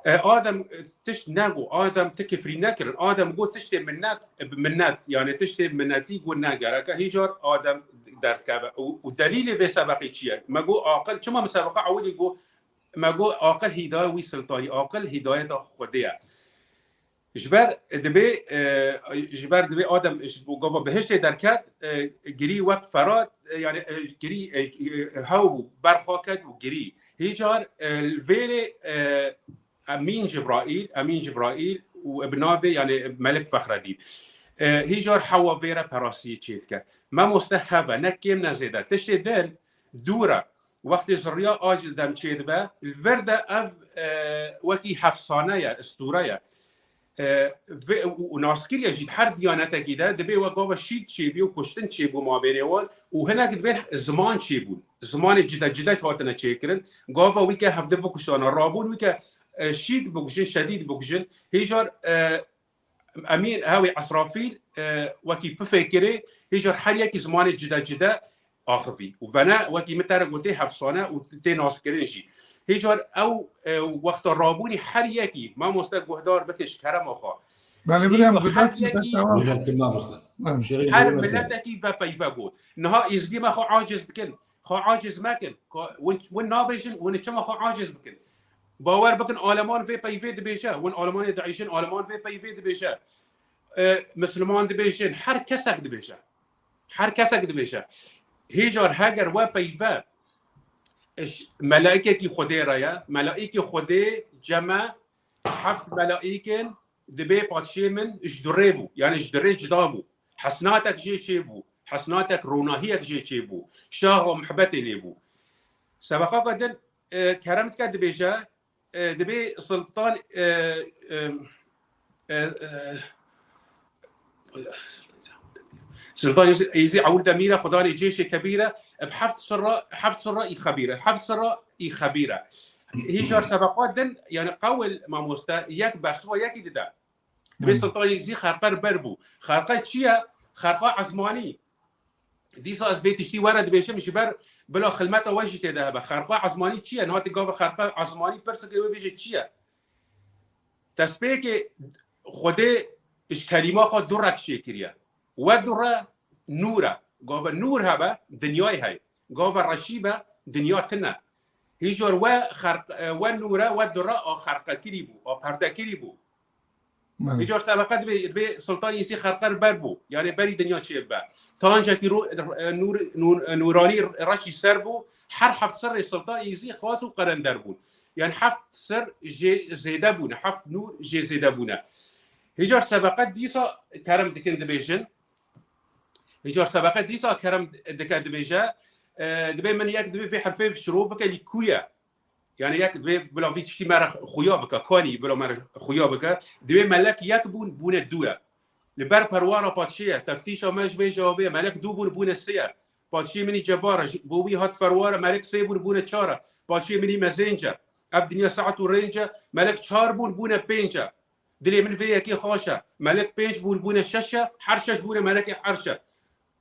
E, Adem, e, tişt nego. Adem ti kifrî nekirin. Adem got tiştê minnet, e, bi minnet, yani tiştê minnetî got ne gereke. Hîcar Adem derdikeve. Û, û delîlê vê sebeqê çi ye? Me got aqil, çima min sebeqa ewilî got, me got aqil hîdaye wî siltanî, aqil hîdayeta Xwedê ye. Ji ber dibê, e, ji ber dibê Adem ji bo gava bihiştê derket, e, girî wek Ferat, e, yani, e, girî, e, e, hew bû, berxwe ket û girî. Hîcar, e, li vêrê, e, Emîn Cibraîl, Emîn Cibraîl û bi navê, yani, Melik Fexredîn. E, hîcar hewa vêre perasiyê çêdike. Mamoste heve, ne kêm ne zêde. Tiştê din, dûr e. Wextê zirriya acil dem çêdibe, li vir de ev, e, wekî hefsane ye, istûre ye. E, vê, û, û naskiriye jî her diyanetekî de dibê we gava şît çêbî û kuştin çêbû mabênê wan û hinek dibên ziman çêbûn. Zimanê cide cide hatine çêkirin. Gava wî ke hevdi bikuştana, rabûn wî ke, e, şît bikujin, şedîd bikujin. Hêjar, e, Emîn hewê Esrafîl, e, wekî pifê kirê, hêjar her yekî zimanê cide cide axivî. Û vene wekî min te re gotê hefsane û tê naskirin jî. Hêjar ew, e, wexta rabûnî her yekî, mamoste guhdar bike ji kerema xwe. Belê, Hêjar her yekî, Hocam, tamam. Tamam. Her miletekî ve peyve got. Niha êzidî me xwe aciz dikin. Xwe aciz mekin. Ka-, win, win nabêjin, win çima xwe aciz bikin. Bawer bikin, Aleman vê peyvê dibêje. Win Alemanê diêjin, Aleman vê peyvê dibêje. E, Misliman dibêjin, her kesek dibêje. Her kesek dibêje. Hêjar heger we peyve, iş, melaîkekî Xwedê re ye. Melaîkê Xwedê ceme heft melaîkin dibê padşê min ji durê bû. Yani ji durê cida bû. Hesnatek jê çê bû. Hesnatek ronahiyek jê çê bû. Şaxa muhbetê lê bû. Sebexaka din, e, kerem dike dibêje, e, dibê Sultan, e, e, e, e, Sultan Êzî Ewil Demîre, Xudanê cêşê kebîre, bi heft sirra, heft sirra î xebîre, heft sirra î xebîre. Hîjar sebeqa din, yani qewil mamoste, yek bersiva yekî dide. Dibê Sultan Êzî xerqe ber bû. Xerqe çi ye? Xerqa ezmanî. Dîsa ez vê tiştî were dibêjim, ji ber bila xilmeta we jî tê de hebe. Xerqa ezmanî çi ye? Niha tu gava xerqa ezmanî pirs dikê, wê bêje çi ye? Destpêkê Xwedê ji kelîma xwe du rek çêkiriye. We du re nûr e. Gava nûr hebe, dinyayê heye. Gava reşî be, dinya tune. Hîjar we xerq-, we nûr e, we du re a xerqekirî bû, a perdekirî bû. Belê. Îcar sebeqe dibê, dibê Sultan Îsî xerqer ber bû. Yani berî dinya çê bibe. Tancekî ro-, nûr-, nûr-, nûranî reşî ser bû. Her heft serrê Sultan Îsî xas û qerender bûn. Yani heft ser jê zêde bûne. Heft nûr jê zêde bûne. Îcar sebeqe dîsa kerem dikin dibêjin. Îcar sebeqe dîsa kerem dike dibêje. E, dibê min yek dibê vê herfê şiro bike lî ku ye. Yani yek dibê bila vî tiştî me re xuya bike, kanî bila me re xuya bike. Dibê melek yek bûn, bûne du ye. Li ber perwara padşê ye. Teftîşa me ji vê cewabê ye. Melek du bûn, bûne sê ye. Padşê min î cebar e. Bo wî hat perwara, melek sê bûn, bûne çar e. Padşê min î mezênc e. Ev dinya saet û rênc e. Melek çar bûn, bûne pênc e. Dilê min vê yekê xweş e. Melek pênc bûn, bûne şeş e. Her şeş bûne melekê erş e.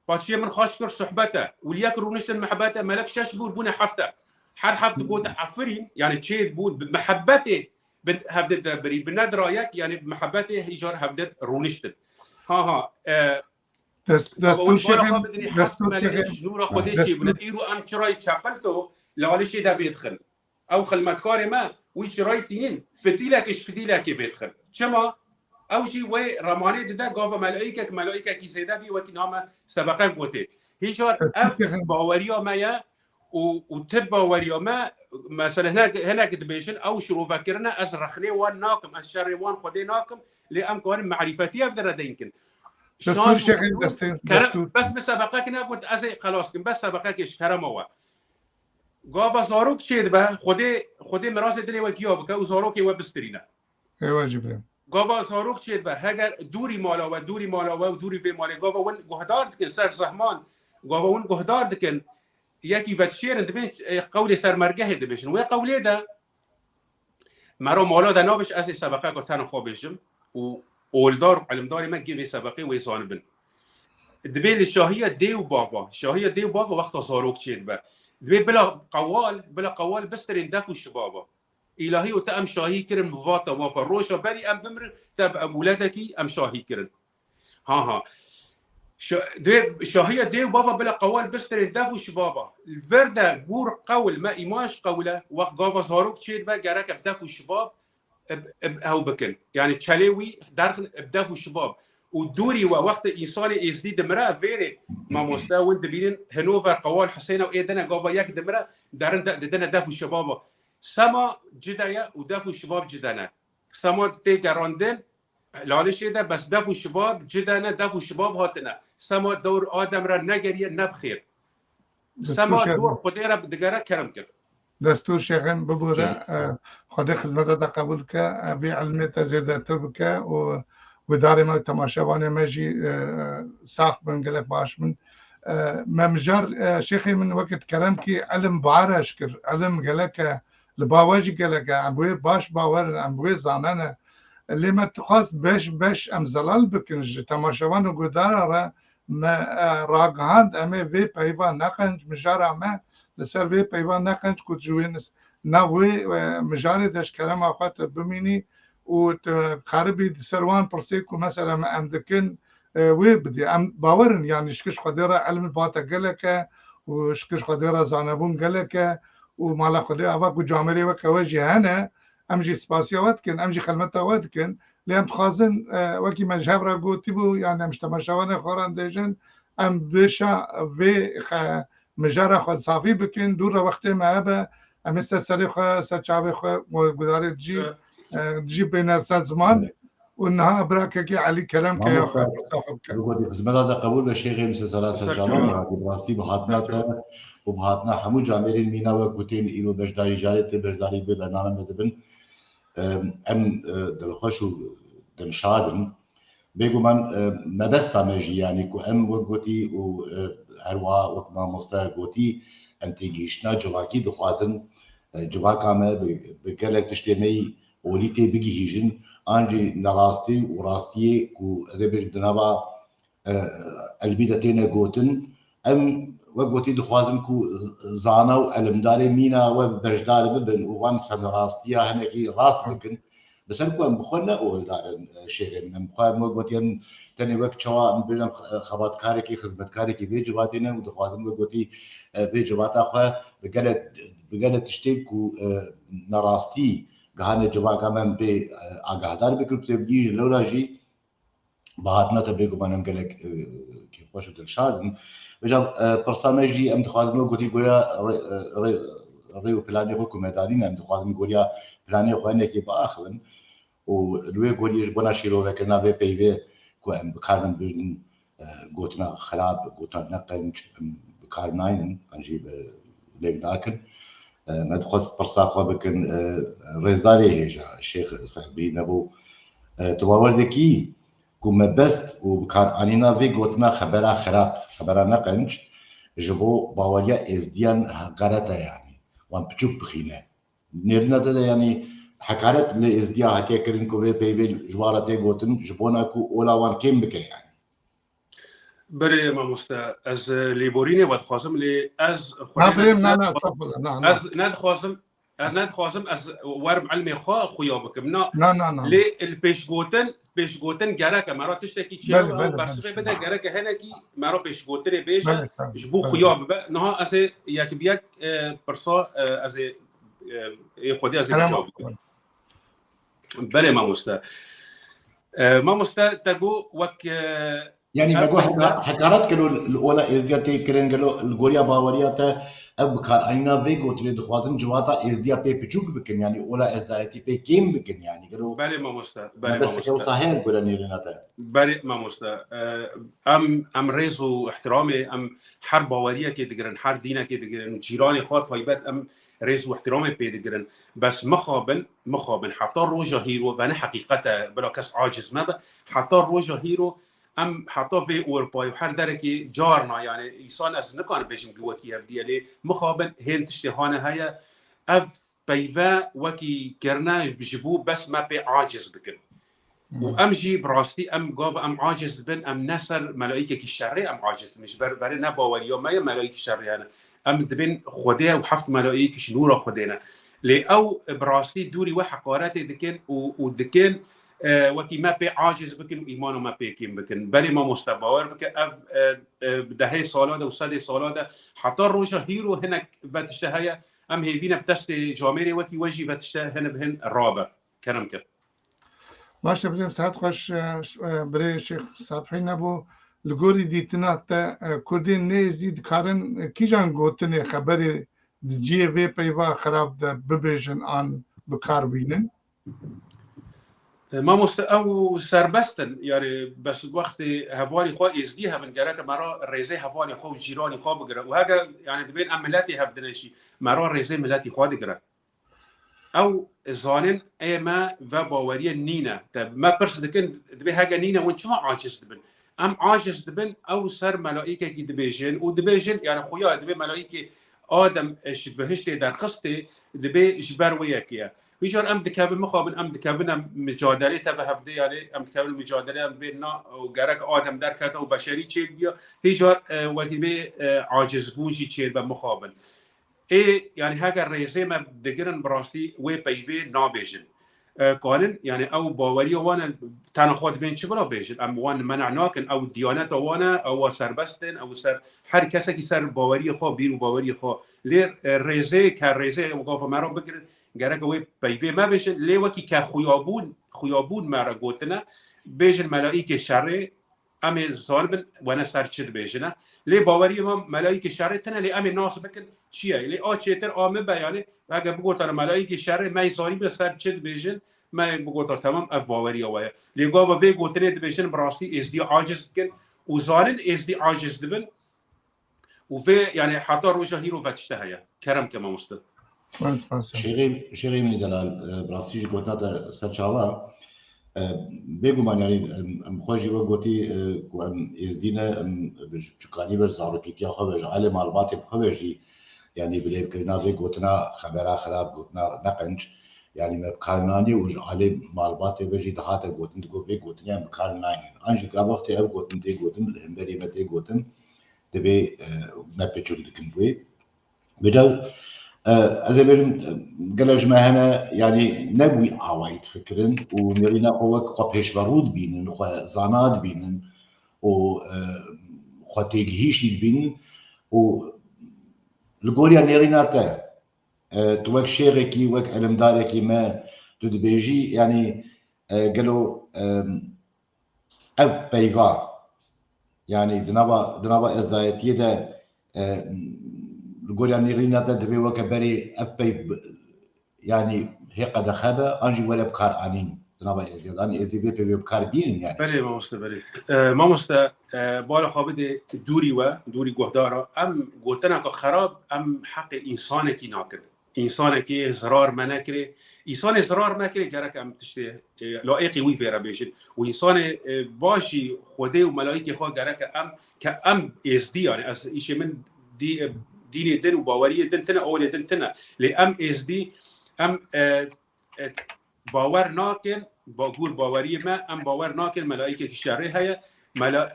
Padşê min xweş kir, suhbet e. Û li yek rûniştin mehbet e, melek şeş bûn, bûne heft e. Her heft gote efirîn, yani çêd bûn, bi mehebetê bi hevdir de birîn, bi nedra yek, yani bi mehebetê hîcar hevdir rûniştin. Ha, ha, e, Dest-, baba, destûr wan bara şêxê, xwe bidinî, heft destûr melek şêxê, ji nûra Xwedê destûr çêbûne. Îro em çirayê çeqil to li alişê de vê dixin. Ew xilmetkarê me, wî çirayê tînin, fitîlekê ji fitîlekê vê dixin. Çima? Ew jî wê remanê dide gava melaîkek, melaîkekî zêde bî, wekî niha me sebeqek gotê. Hîjar ev baweriya me ye û, û tib baweriya me, mesela hinek, hinek dibêjin, ew şirovekirine, ez rexnê wan nakim, ez şerê wan Xwedê nakim, lê em karin merîfetî ev dire deyn kin. Destûr Şans Şêxê, destê, kerem, destûr. Bes bi sebeqek negot, ez ê xelas kim, bes sebeqekê ji kerema we. Gava zarok çêdibe, Xwedê, Xwedê mirazê dilê we giya bike û zarokê we bistirîne. Êwa jî birê. Gava zarok çêdibe, heger dûrî mala we, dûrî mala we û dûrî vê malê gava win guhdar dikin, ser zehman, gava win guhdar dikin, yekî vedişêrin, dibên, e, qewlê sermergehê dibêjin. Wê qewlê de, mero mala de nabiş, ez ê sebeqeka tena xwe bêjim û oldar û elimdarê me gê vê sebeqê wê zanibin. Dibê li şahiya dê û bava, şahiya dê û bava wexta zarok çêdibe. Dibê bila qewal, bila qewal bistirên def û şibaba. Îlahî û te em şahî kirin bi vata wafa. Roja berî em bimirin, te bi em wledekî em şahî kirin. Ha, ha. Şa-, dê, şahiya dê û bava bila qewal bistirên def û şibaba. Li vir de gûr qewl me îman ji qewl e, wext gava zarok çêdibe, gerek e bi def û şibab eb, eb, ew bikin. Yani çelê wî derxin eb def û şibab. Û dûrî we wextê însanê êzdî dimire, vêrê mamoste win dibînin, hinover qewal Huseyna û ê dine gava yek dimire, derin de, didine def û şibaba. Sema cide ye û def û şibab cide ne. Sema tê gerandin, lalişê de bes def û şibab cide ne, def û şibab hatine. Sema dor Adem re negeriye, ne bi xêr. Sema dor Xwedê re digere kerem kir. Destûr Şêxin bibûre, e, Xwedê xizmeta te qebûl ke, e, vê ilmê te zêdetir bike û gudarê me û temaşevanê me jî, e, sax bin, gelek baş bin. E, me mijar, e, Şêxê min wekî kerem kî ilim bareş kir, ilim gelek e, li ba we jî gelek e, em bi wê baş bawer in, em bi wê zanene. Lê me dixwest beş beş em zelal bikin ji temaşevan û gudara re, me, e, ragihand, em ê vê peyva neqenc, mijara me li ser vê peyva neqenc ku ji wê nis-, nav wê, e, mijarê de ji kerema xwe tu bimînî û tu karibî di ser wan pirsê ku mesela me em dikin, e, wê bidî. Em bawer in, yanî ji kiş Xwedê re ilm vate gelek e û ji kiş Xwedê re zanebûn gelek e û mala Xwedê ava ku camêrê weke we jî hene, em jî spasiya we dikin, em jî xelmeta we dikin. Lê em dixwazin, e, wekî me ji hev re gotîbû, yani em ji temaşevanê xwe re dêjin, em vêşa vê xe-, mijara xwe safî bikin, dû re wextê me hebe, em ê ser serê xwe, ser çavê xwe, gu-, gudarê cî, e, cî bêne ser ziman. Û niha birakekî Elî Kerem ke ya xwe pirsa xwe bike. Bi gotî xizmeta te qebûl be Şêxê Misesela Serçavan, hatî bi rastî bi hatina te û bi hatina hemû camêrên mîna we ku tên îro beşdarî, jarê tê beşdarî vê bername me dibin. Em, e, dilxweş û dilşad in. Bêguman, e, mebesta me jî, yanî ku em wek gotî û, e, her wiha wek mamoste gotî, em têgihiştina civakî dixwazin, e, civaka me bi, bi gelek tiştê me yî olî tê bigihîjin, an jî nerastî û rastiyê ku ez ê bêjim di nava e, elbî de têne gotin. Em, wek gotî, dixwazin ku zana û elimdarê mîna we beşdar bibin û van serrastiya hinekî rast bikin. Bi ser ku em bi xwe ne oldar in, e, Şêxê min. Em bi xwe, em wek gotî, em tenê wek çawa em bêjin, em xe-, xebatkarekî, xizmetkarekî vê civatê ne û dixwazin wek gotî, e, vê civata xwe bi gelek, bi gelek tiştê ku, e, nerastî gihane civaka me em pê, e, agahdar bikin, bi tevgî ji lewra jî bi hatina te bêguman em gelek, e, kêfxweş û dilşad in. Vêca, e, pirsa me jî em dixwazin wek gotî goriya rê, e, rê, rê û planê xwe ku me danîne, em dixwazin goriya planê xwe hinekê biaxivin û li wê goriyê ji bona şîrovekirina vê peyvê ku em bi kar min bibêjin, e, gotina xirab, gotina neqenc, em bi kar naynin, em jî bi lêk nakin. E, me dixwest pirsa xwe bikin, e, rêzdarê hêja, Şêx Sehbî Nebû, e, tu bawer dikî ku mebest û bikaranîna vê gotina xebera xirab, xebera neqenc, ji bo baweriya êzdiyan xelet e, yanî wan piçûk bixîne. Nêrîna te de, yanî hekaret li êzdiya hatiye kirin ku vê peyvê ji wan re tê gotin, ji bona ku ola wan kêm bike, yanî. Belê mamoste, ez, e, lêborînê we dixwazim, lê ez xwedê Na, birêm, na, ne, na, estağfurullah, na, na. Ez nedixwazim, ez nedixwazim ez werim ilmê xwe xuya bikim. Na, Na, na, na. Lê li pêşgotin, pêşgotin gerek e. Me ra tiştekî çêbe Belê, û belê, bersivê belê. bide, gerek e hinekî me ra pêşgotinê bêje, Belê, tabii, ji bo tabii. xuya bibe. Niha ez ê yek bi yek, e, pirsa, e, ez ê, e, ê xwedê ez ê Kerem biçav bikim. olsun. Belê mamoste. E, mamoste, te got wek, e, Yanî me got heka-, hekaret gelo li ola êzdiya tê kirin, gelo li goriya baweriya te ev bikaranîna vê gotinê dixwazin civata êzdiya pê piçûk bikin, yanî ola êzdayetî pê kêm bikin, yanî gelo Belê mamoste, belê me bes mamoste. Wisa heye li goriya nêrîna te? Belê mamoste. E, em, em rêz û ihtiramê, em her baweriyekê digirin, her dînekê digirin, cîranê xwe taybet em rêz û ihtiramê pê digirin. Bes mixabin, mixabin, heta roja hîro, ve ne heqîqet e, bila kes aciz mebe, heta roja hîro, em heta vê Ewropayê û her derekê carna, yani, îsan ez nikarim bêjim ki wekî hevdî ye, lê mixabin hên tiştê hane heye, ev peyve wekî kirine ji bo bes me pê aciz bikin. Û em jî bi rastî em gav em aciz dibin, em ne ser melaîkekî şerê em aciz dibin. Ji ber verê ne baweriya me ye melaîkî şerê hene. Em dibên Xwedê û heft melaîk ji nûra Xwedê ne. Lê ew bi rastî dûrî we heqaretê dikin û, û dikin, e, wekî me pê aciz bikin û îmana me pê kêm bikin. Belê mamoste, bawer bike, ev, e, e, bi dehê sala de û sedê sala de heta roja hîro hinek ve tişte heye. Em hêvî ne bi destê camêrê wekî we jî ve tişte hene bi hin rabe. Kerem ke. Baş e, bilêm, saet xweş, e, ş-, e, birê Şêx Safhî nebû. Li gorî dîtina te, e, Kurdên nêzdî dikarin, e, kîjan gotinê xeberê di cihê vê peyva xerab de bibêjin an bi kar bînin? E, mamoste, ew serbest in. Yani, bes wextê hevalî xwe êzdî hebin, gereke me re rêzê hevalê xwe û cîranî xwe bigire. Û heke, yani, dibên em miletê hev dineşî, me re rêzê miletî xwe digire. Ew zanin ê me ve baweriyê nîne. Te me pirs dikin, dibê heke nîne, hûn çima aciz dibin? Em aciz dibin, ew ser melaîkekî dibêjin û dibêjin, yani, xuya dibê melaîkê Adem ji bihiştê derxistê, dibê ji ber wê yekê ye. Hîcar em dikevin, mixabin, em dikevin, em micadelê te ve hevdê, yani, em dikevin micadelê, em dibên na, û gerek Adem derkete û beşerî çêbiya. Hîcar, e, wekî bê, e, acizbûn jî çêbe, mixabin. Ê, yani, heke rêzê me digirin, bi rastî wê peyvê nabêjin. E, kanin, yani, ew baweriya wan e, tena xwe dibên çi bila bêjin? Em wan men'a nakin, ew diyaneta wan e, ew wa serbest in, ew ser, her kesekî ser baweriyê xwe, bîr û baweriyê xwe. Lê, e, rêzê, ke rêzê ew gafa me re bigirin, gerek wê peyvê me bêjin. Lê wekî ke xuyabûn, xuyabûn me re gotine, bêjin melaîkê şerê, em ê zanibin wene ser çi dibêjine. Lê baweriyê me melaîkê şerê tine, lê em ê nas bikin çi ye. Lê a çêtir a min be, yani, heke bigotane melaîkê şerê, me yê zanîbe ser çi dibêjin, me yê bigota temam, ev baweriya we ye. Lê gava vê gotinê dibêjin, bi rastî êzdî aciz dikin û zanin êzdî aciz dibin û vê, yani, heta roja hîro ve tişte heye. Kerem ke, mamoste. Şêxê, Şêxê min delal, e, bi rastî jî gotina te ser çava. E, bêguman, yani, em, em xwe jî we gotî, e, ku em êzdî ne, em bi çikanî ve, zarokîtiya xwe ve, ji alê malbatê bi xwe ve jî, yani, bilêvkirina vê gotina xebera xerab, gotina neqenc, yani, me bi kar nanî û ji alê malbatê ve jî dihate gotin, digot vê gotinê em bi kar naynin. An jî ka wextê ev gotin tê gotin, li hemberî me tê gotin, divê, e, me piçûk dikin wê. Vêca, e, ez ê bêjim, e, gelek ji me hene, yanî ne wî awayî difikirin û nêrîna xwe wek xwe pêşverû dibînin, xwe zana dibînin û, e, xwe têgihîştî dibînin û li goriya nêrîna te, e, tu wek şêxekî, wek elimdarekî me, tu dibêjî, yanî, e, gelo, e, ev peyva, yanî di nava, di nava êzdayetiyê de, e, li goriya nêrîna te divê weke berê ev peyv, yanî hê qedexe be, an jî were bi kar anîn di nava êzdiya de, an êzdî vê peyvê bi kar bînin, yanî. Belê, mamoste, belê. E, mamoste, e, bala xwe bidê dûrî we, dûrî guhdara. Em gotineka xerab, em heqê însanekî nakin. Însanekê zirar me nekirê. Însanê zirar me kirê, gerek em tiştê, e, layiqî wî vê re bêjin. Û însanê, e, baş jî Xwedê û melaîkê xwe gerek em, ke em êzdî, yani ez îşê min dî-, e, dînê din û baweriyê din tine, olê din tine. Lê em êzdî, em, e, e, bawer nakin, ba-, gûr baweriyê me, em bawer nakin, melaîkekî şerê heye. Mela-,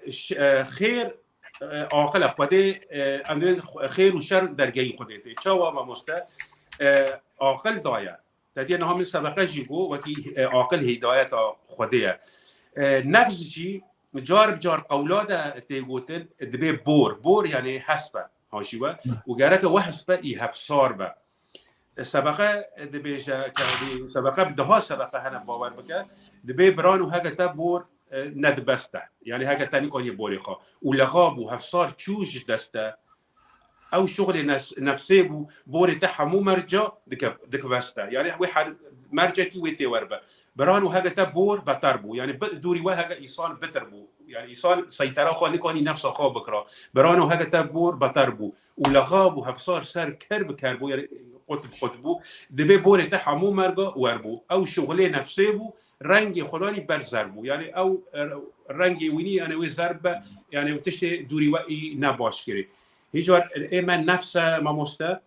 e, ş-, e, xêr, e, aqil e, Xwedê, e, em dibên xu-, xêr û şer dergehî Xwedê tê. Çawa, mamoste? E, aqil daye. Te diye niha min sebeqe jî got, wekî, e, aqil hîdayeta Xwedê ye. E, nefs jî car bi car qewla de tê gotin, dibê bor. Bor, yani hesp e, haşî we. Û gereke we hesp e, î hevsar be. sebeqe dibêje, ke sebeqe bi deha sebeqe hene, bawer bike, dibê biran û heke te bor, e, nedibeste. Yani heke te nikaniye borê xwe. Û lexa bû, hevsar çû ji deste, ew şuxlê nes-, nefsê bû, borê te hemû merca dike-, dikiveste. Yani wê her mercekî wê tê wer be. Biran û heke te bor beter bû. Yani bi-, dûrî we heke îsan bitir bû. Yani îsan seytera xwe nikanî nefsa xwe bikira. Biran û heke te bor beter bû. Û lexa bû, hevsar ser ker bi ker bû. Yani qut bi qut bû. Dibê borê te hemû merga wer bû. Ew şuxlê nefsê bû, rengê xwedanî ber zer bû. Yani ew, e, rengê wînî, yani wê zer be, yani tiştê dûrî we î ne baş kirî. Hîcar ê me nefse mamoste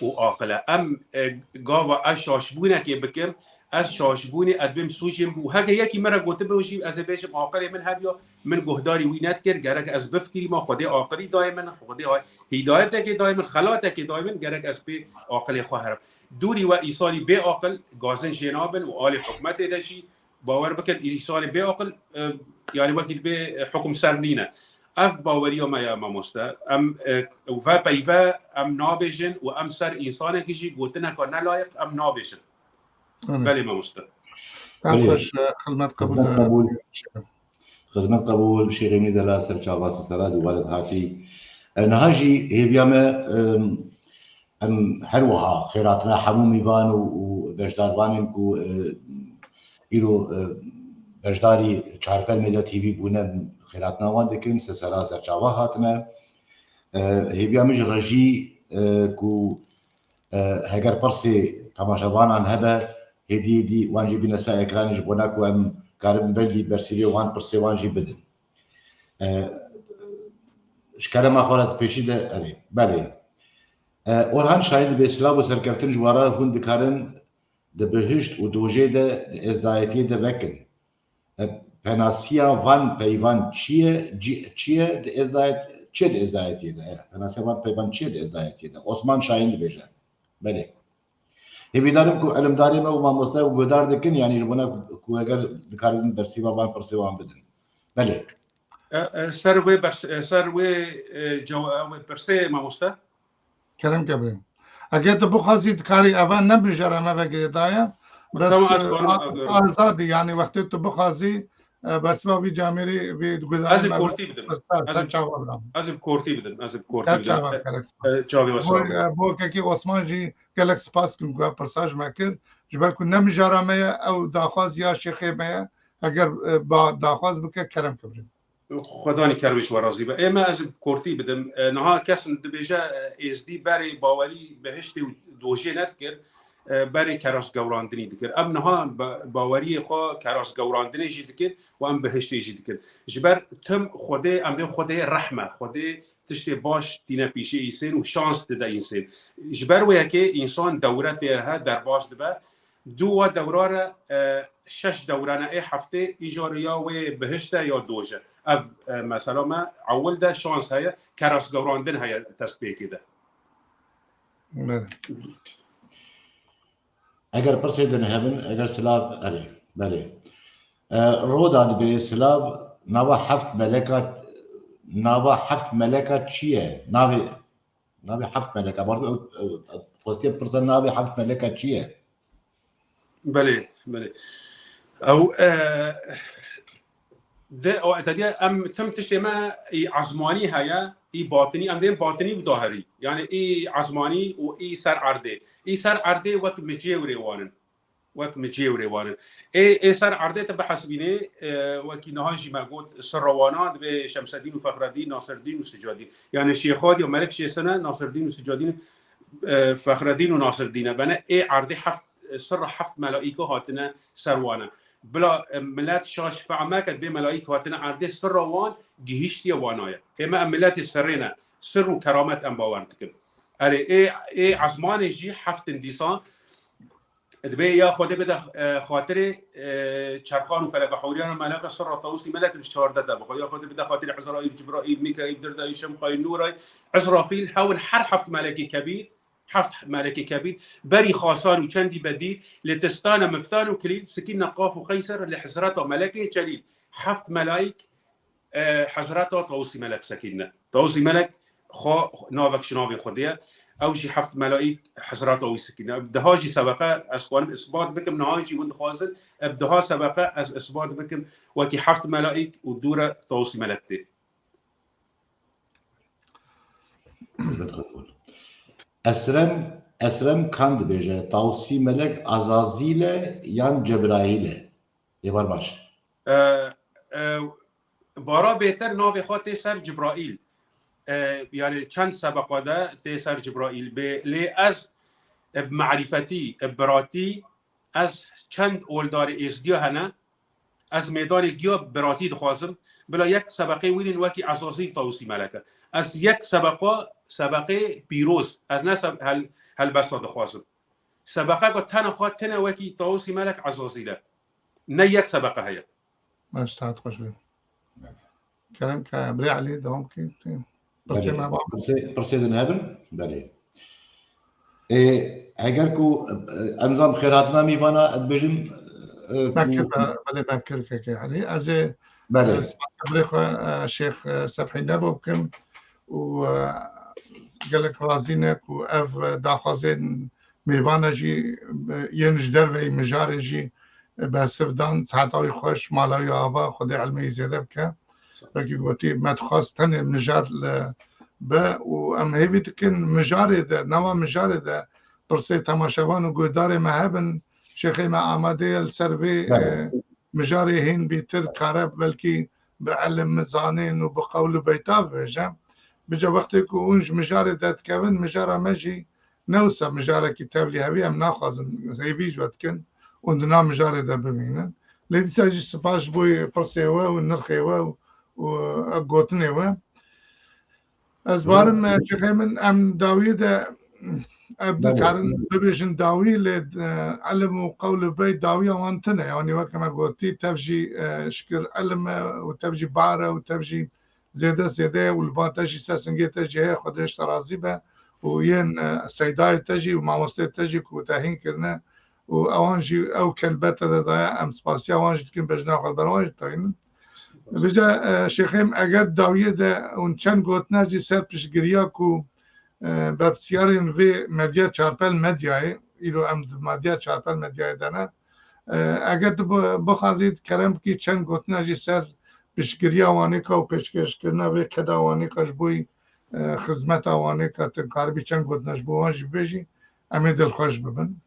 û aqil e. Em, e, gava ez şaşbûnekê bikim, ez şaşbûnê ez bêm sûcên bû. Heke yekî min re gotibe jî ez ê bêjim aqilê min hebiya, min guhdarî wî nedikir, gerek ez bifikirî ma Xwedê aqilî dayê min, Xwedê ay-, hîdayetekê dayê min, xelatekê dayê min, gerek ez pê aqilê xwe herim. Dûrî we îsanî bê aqil gazin jê nabin û alî hikûmetê de jî bawer bikin, îsanê bê aqil, e, yani wekî dibê, e, hukum ser nîne. Ev baweriya me ya mamoste. Em, e, ve peyve em nabêjin û em ser însanekî jî gotineka nelayiq em nabêjin. Amin. Belê mamoste. Belê. Xweş, e, xilmet qebûl, xizmet e, qebûl. Xizmet qebûl, şêxê min delal ser çava sisera di weled hatî. E, niha jî hêviya me, e, Em her wiha xêratina hemû mîvan û, û beşdarvanên ku, e, îro, e, beşdarî Çarpel Medya T V bûne, xêratina wan dikin, sesera serçava hatine. E, hêviya min ji rejî, e, ku, e, heger pirsê temaşevanan hebe, hêdî hêdî wan jî bîne ser ekranê ji bona ku em karibin belkî bersîvê wan pirsê wan jî bidin. E, ji kerema xwe re di pêşî de, erê, belê. E, Orhan Şahin dibê silav û serkeftin ji we re, hûn dikarin di bihişt û dojê de di êzdayetiyê de vekin. E, penasiya van peyvan çi ye, çi, çi ye di êzdayet-, çi ye di êzdayetiyê de? E, penasiya van peyvan çi ye di êzdayetiyê de? Osman Şahin dibêje. Belê. Hêvîdarim ku elimdarê me û mamoste û guhdar dikin, yanî ji bona ku eger dikaribin bersîva van pirsê wan bidin. Belê. E, e, ser wê bers-, e, ser wê, e, cewa-, wê pirsê mamoste? Kerem ke bê. Eger tu bixwazî dikarî eva nebijere me ve girêdaye. Bes Tamam, ez tu karim, a-, e, azad î, yanî wextê tu bixwazî, e, bersiva vî camêrî vî guhdarî Ez ê me kurtî bidim. Ez ê, çawa bidim. Ez ê kurtî bidim. Ez ê kurtî bidim. Çawa E, gerek spas. E, çavê we Bo, sağ olun. E, bo kekê Osman jî gelek spas kim ku pirsa ji me kir. Ji ber ku ne mijara me ye, ew daxwaz ya şêxê me ye. Eger, e, ba daxwaz bike, kerem ke bidim. Xwedanî kermê ji we razî be. Ê me ez bi kortî bidim. E, niha kes dibêje, e, êzdî berê bawerî bihiştê û dojê nedikir, e, berê kerasgewrandinî dikir. Em niha ba-, baweriyê xwe kerasgewrandinê jî dikin û em bihiştê jî dikin. Ji ber tim Xwedê, em dê Xwedê rehme, Xwedê tiştê baş tîne pîşê însên û şans dide însên. Ji ber wê yekê însan dewre tê he derbas dibe. Du wa dewra re, e, şeş dewre ne, ê heftê îcar ya wê bihişt e ya doj e. Ev, e, mesela me ewil de şans heye, kerasgewrandin heye destpêkê de. Belê. Eger pirsê din hebin, eger silav, erê, belê. E, Roda dibê silav, nava heft meleka, nava heft meleka çi ye? Navê Navê heft meleka. Bar, ew, ew, xwestiye pirsa navê heft meleka çi ye? Belê, belê. Ew, e, de, o, te diye em tim tiştê me î ezmanî heye, î batinî, em dê batinî û zahirî. Yani î ezmanî û î ser erdê. Î ser erdê wek micê û rêwan in. Wek micê û rêwan in. Ê, ê ser erdê te bihesibînê, e, wekî niha jî me got, sirra wana dibê Şemsedîn û Fexredîn, Nasirdîn û Sicadîn. Yani Şêxadiya Melek Şêsene, Nasirdîn û Sicadîn, e, Fexredîn û Nasirdîn e. Bene ê erdê heft, sirra heft melaîka hatine ser wana. Bila, e, milet şaş fehme ke dibê melaîk hatine erdê, sirra wan gihiştiye wana ye. Ê me em miletê sirrê ne. Sir û keramet em bawer dikin. Erê, ê, ê ezmanê jî heft in dîsan. Dibê ya Xwedê bide, e, xatirê, e, çerxan û feleka hewriyan û meleka sirra Tawusî Melek li çardeh de bixwe. Ya Xwedê bide xatirê Ezraîl, Cibraîl, Mîkaîl, Dirdaî, Şemxayîl, Nûrayîl, Îsrafîl, hewin her heft melekê kebîr, heft melekê kebîr, berî xasan û çendî bedîl, lê tistane miftan û kilîl, sikîne qaf û qeyser, li hizreta melekê celîl. Heft melaîk, e, hezreta Tawusî Melek sekînine. Tawusî Melek xwe navek ji navê Xwedê ye. Ew jî heft melaîk hezreta wî sikîne. Bi deha jî sebeqe ez xwarim isbat bikim, niha jî hûn dixwazin, bi deha sebeqe ez isbat bikim wekî heft melaîk û dû re Tawusî Melek tê. Esrem, Esrem Kan dibêje, Tawusî Melek Azazîl e yan Cebraîl e? Êvar baş. E, e, bara bêtir navê xwe tê ser Cibraîl. E, yani çend sebeqa de tê ser Cibraîl. Bê, lê ez, e, bi marîfetî, e, biratî, ez çend oldarê êzdiya hene, ez mêdanê giya biratî dixwazim. Bila yek sebeqê wînin wekî Ezazîl Tawusî Melek e. Ez yek sebeqa, sebeqê pîroz, ez ne seb-, hel, helbesta dixwazim. Sebeqeka tena xwe tene wekî Tawusî Melek Ezazîl e. Ne yek sebeqe heye. Baş, saet xweş be. Kerem ke birê Elî, dewam bikî. Pirsê Belê. me ba. Pirsê, pirsê din hebin? Belê. Ê, heger ku, e, em zam xêrhatina mîvana dibêjin, e, ku- Bekir be, belê Bekir keke Elî. Ez ê, Belê. e, spas birê xwe, e, Şêx, e, Sefhî Nebo bikim û, e, gelek razî ne ku ev, e, daxwazên mêvana jî, e, yên ji derveyî mijarê jî, e, bersiv dan, seheta wî xweş, mala wî ava, Xwedê ilmê wî zêde bike. Wekî gotî, me dixwast tenê mijar li be û em hêvî dikin mijarê de, nava mijarê de pirsê temaşevan û guhdarê me hebin, şêxê me amade ye li ser vê, Belê. e, mijarê hîn bîtir kare belkî bi ilim, zanîn û bi qewl û beyta bibêje. Bica wextê ku hûn ji mijarê derdikevin, mijara me jî ne wisa mijarekî tevlî hevî em naxwazin, hêvî ji we dikin û di nav mijarê de bimînin. Lê dîsa jî spas ji bo pirsê we û nirxê we û, û gotinê we. Ez barim, e, şêxê min, em dawiyê de, e, Belê. dikarin bibêjin dawî, lê, e, ilim û qewl û bey dawiya wan tune. Yanî weke me gotî, tev jî, e, şikir ilim e û tev jî bar e û tev jî zêde zêde ye û li ba te jî ser singê te jî heye, Xwedê ji te razî be û yên, e, seydayê te jî û mamosteyê te jî ku te hîn kirine û ewan jî ew kelbete de daye, em spasiya wan jî dikin, bejna xwe li ber wan jî dayînin. Vêca, e, şêxê min, eger dawiyê de hûn çend gotina jî ser piştgiriya ku, e, berpirsiyarên vê medya çarpel medyayê, îro em di medya çarpel medyayê de ne, e, eger tu bi-, bixwazî kerem bikî çend gotina jî ser piştgiriya wanêka û pêşkêşkirina vê keda wanêka ji bo, e, xizmeta wanêka tu karibî çend gotina ji bo wan jî bibêjî, em ê dilxweş bibin.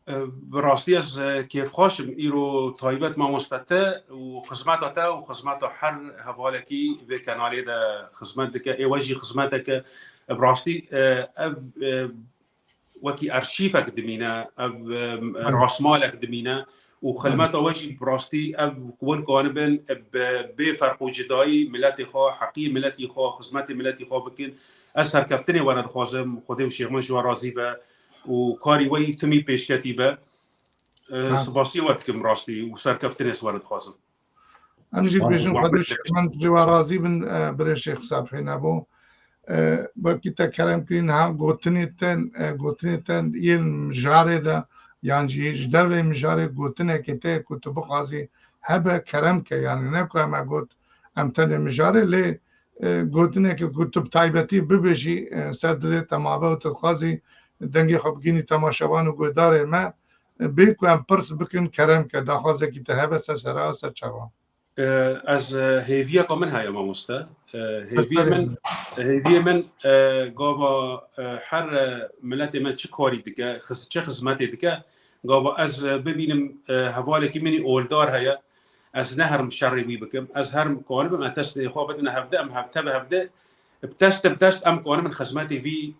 E, bi rastî ez, e, kêfxweş im îro taybet mamoste te û xizmeta te û xizmeta her hevalekî vê kenalê de xizmet dike. Ê we jî xizmeteke, e, bi rastî, e, ev, e, wekî arşîvek dimîne, ev, e, rasmalek dimîne û xizmeta we jî bi rastî ev ku hûn kanibin, e, bi bê ferq û cudayî miletê xwe, heqî miletî xwe, xizmetê miletî xwe bikin. Ez serkeftinê we re dixwazim, Xwedê û Şêx min ji we razî be û karî we yî timî pêşketî be. E, Ha. Spasî we dikim rastî û serkeftinê ji we re dixwazim. Em jî Spas dibêjin dikim. Xwedê şêxman ji we razî bin, e, birê Şêx Sefhî Nebo. E, wekî te kerem kirî niha gotinê te, e, gotinê te yên mijarê de yan jî ji dervê mijarê gotinekê te ku tu bixwazî hebe kerem ke, yanî ne ku em e got em tenê mijarê lê, e, gotinekê ku tu bi taybetî bibêjî, e, ser dilê te mabe û tu dixwazî dengê xwe bigînî temaşevan û guhdarê me, e, bê ku em pirs bikin kerem ke, daxwazekî te hebe ser sera, ser çava. E, ez, e, hêviyeka min heye mamoste. E, hêviyê min, hêviyê min, e, gava, e, her, e, miletê me çi karî dike, xiz-, çi xizmetê dike, gava ez, e, bibînim, e, hevalekî min î oldar heye, ez ne herim şerê wî bikim, ez herim kanibim, ez destê xwe bidine hevde, em hev-, teve hevde, bi dest, bi dest em kanibin xizmetê vî